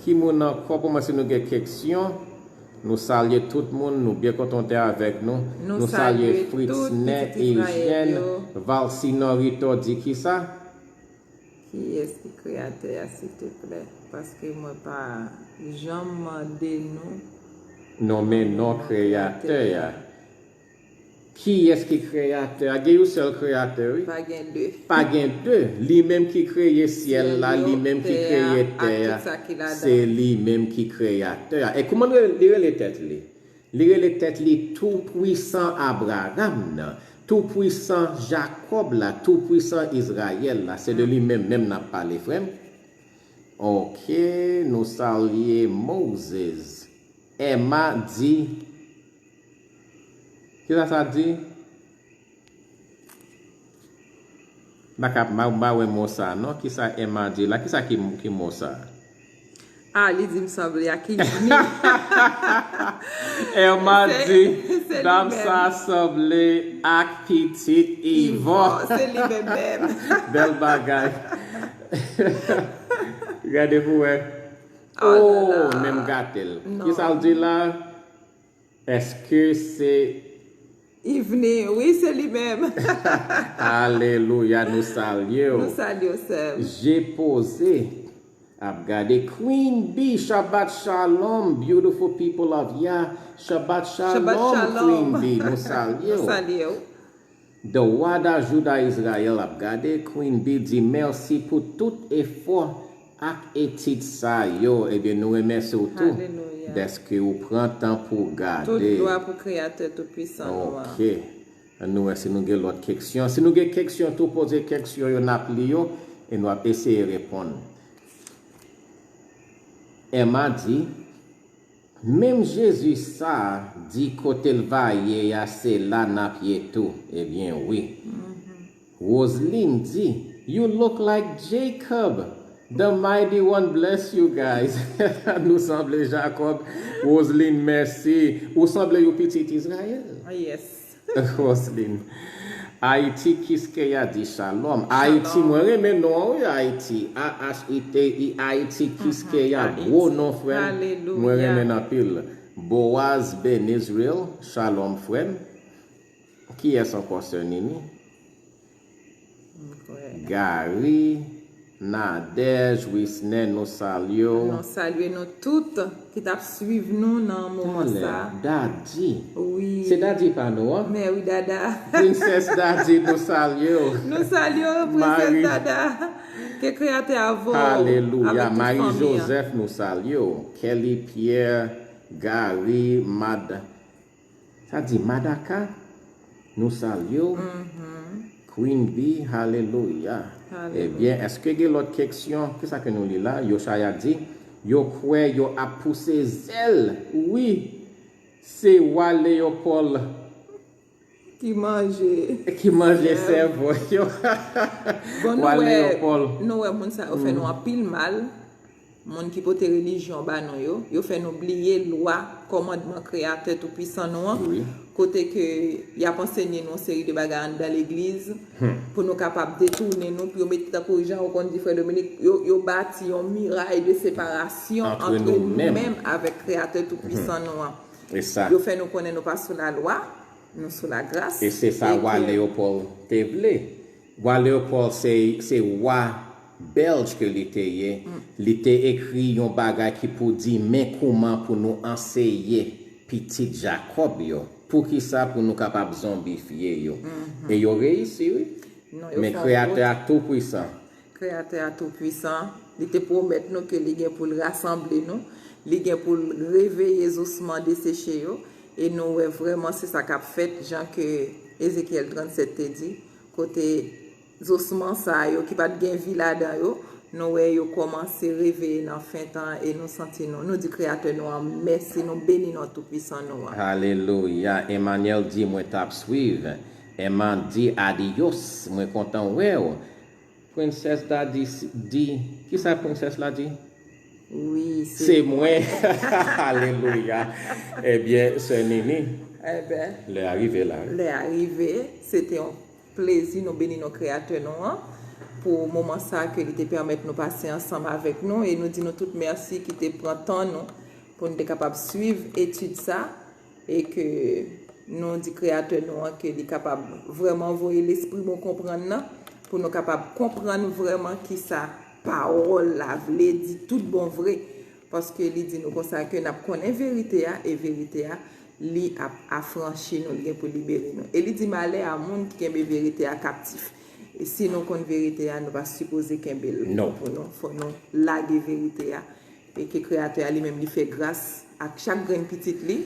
Ki moun ankò pou mwen si nou gen keksyon? Nou salye tout moun, nou byen kontan w te avèk nou. Nou salye Fritzne, Ejèn, Valsinorito di kisa? Kiyès ki kreyatè a, silteplè? Paske mwen pa janm mande nou. Nonmen non kreyatè a. Kiyès ki kreyatè a? Gen yon sèl kreyatè, wi. Pa gen de. Pa gen de. Li menm ki kreye syèl la, li menm ki kreye tè a. Se li menm ki kreyatè a. E kouman li rele tèt li? Li rele tèt li Toupwisan Abraram nan, Toupwisan Jakòb la, Toupwisan Izrayèl la. Se de li menm menm n ap pale, frè m. Ok, nou salye Moses. Emma di, kisa sa di? M pa ka, m pa wè mo sa non. Kisa Emma di la? Kisa ki, ki mo sa? Ah, li di m sanble a ki ni. Emma di, Dam sa sanble ak pitit Ivo. Se li menm menm. Bèl bagay. Gade pou wè. Oh, menm gate l. Kisa l di la? Èske se Ivni? Wi, se li menm. Alelouya, nou salye w. Nou salye w, sè m. Je poze. Ap gade Queen B, Shabbat Shalom, beautiful people of Yah. Shabbat Shalom, Queen B, nou salye w. Nou salye w. The Wada Juda Israel ap gade, Queen B di mèsi pou tout efò ak etid sa yo. Ebyen, nou remèsye w tou dèske ou pran tan pou w gade. Tout glwa pou Kreyatè Toupwisan nou an. Ok. Ann nou wè si nou gen lòt keksyon. Si nou gen keksyon tou, poze keksyon yo, n ap li yo e nou ap eseye reponn. Emma di, menm Jezi sa a di kote l va ye a, se la n ap ye tou. Ebyen wi. Roseline di, you look like Jacob. The mighty one bless you guys. Nou sanble Jakòb. Roseline, mèsi. Ou sanble yon pitit Izrayèl. Yes. Roseline. Ayiti Kiskeya di shalom. Ayiti, mwen renmen non an wi, Ayiti. A H I T I, Ayiti Kiskeya, gwo non frè m. Mwen renmen l anpil. Boaz Ben Israel, shalom frè m. Kiyès ankò, sè Nini? Gary, Nadège, Wisner, nou salye w. Nou salye nou tout ki t ap swiv nou nan moman sa. Dadi. Wi. Se Dadi pa nou an? Men wi, Dada. Princess Dadi, nou salye w. Nou salye w, Princess Dada. Ke Kreyatè a vo avèk tout fanmi an. Alelouya. Marie Joseph, nou salye w. Kelly Pierre, Gary, Mad. Sa di Madaka, nou salye w. Queen B, alelouya. Ebyen, èske gen lòt keksyon? Kisa ke nou li la? Yochaya di, yo kwè yo ap pouse zèl. Wi, se wa Leyopòl ki manje sèvo yo. Bon, nou wè, nou wè moun sa yo fè nou anpil mal. Moun ki pote relijyon ba nou yo, yo fè nou bliye lwa, kòmandman Kreyatè Toupwisan nou an, kote ke y ap ansenye nou yon seri de bagay anndan legliz, pou nou kapab detounen nou, pou yo mete, tankou jan ou konn di, frè Dominique, yo, yo bati yon miray de separasyon antre nou menm avèk Kreyatè Toupwisan nou an. Yo fè nou konnen nou pa sou lalwa, nou sou lagras. E se sa wa Leyopòl te vle. Wa Leyopòl se, se wa bèlj ke li te ye. Li te ekri yon bagay ki pou di, men kouman pou nou anseye pitit Jakòb yo, poukisa pou nou kapab zonbifye yo. E yo reyisi, wi. Men Kreyatè a toupwisan. Kreyatè a toupwisan, li te pwomèt nou ke li gen pou l rasanble nou, li gen pou l reveye zosman deseche yo, e nou wè vrèman se sa k ap fèt, jan ke Ezekyèl trannsèt te di, kote zosman sa yo ki pa t gen vi ladan yo, nou wè yo kòmanse reveye nan fen tan e nou santi nou, nou di Kreyatè nou an mèsi, nou beni non Toupwisan nou an. Alelouya. Emmanuel di, mwen t ap swiv. Emma di, adiyos, mwen kontan wè w. Princess Daddy s- di, kisa Princess la di? Wi, se mwen. Alelouya. Ebyen, sè Nini, lè a rive la. Lè a rive, se te yon plezi nou beni non Kreyatè nou an pou moman sa ke li te pèmèt nou pase ansanm avèk nou, e nou di nou tout mèsi ki te pran tan nou pou nou te kapab swiv etid sa. E ke nou di Kreyatè nou an ke li kapab vrèman voye lespri bon konprann nan, pou nou kapab konprann vrèman kisa pawòl la vle di tout bon vre. Paske li di nou konsa ke n ap konnen verite a, e verite a, li ap afranchi nou, li gen pou libere nou. E li di, malè a moun ki kenbe verite a kaptif. E si nou konn verite a, nou pa sipoze kenbe l pou nou. Fò nou lage verite a. E ke Kreyatè a li menm li fè gras ak chak grenn pitit li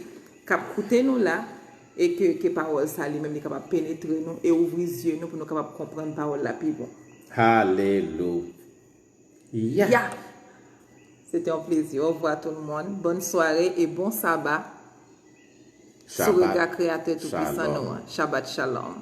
k ap koute nou la, e ke, ke pawòl sa li menm li kapab penetre nou e ouvri zye nou pou nou kapab konprann pawòl la pi bon. Alelouya. Ya! Se te yon plezi. Au revoir tout le monde. Bonne soirée et bon sabbat. Sou rega Kreyatè Toupwisan nou an. Shabbat Shalom.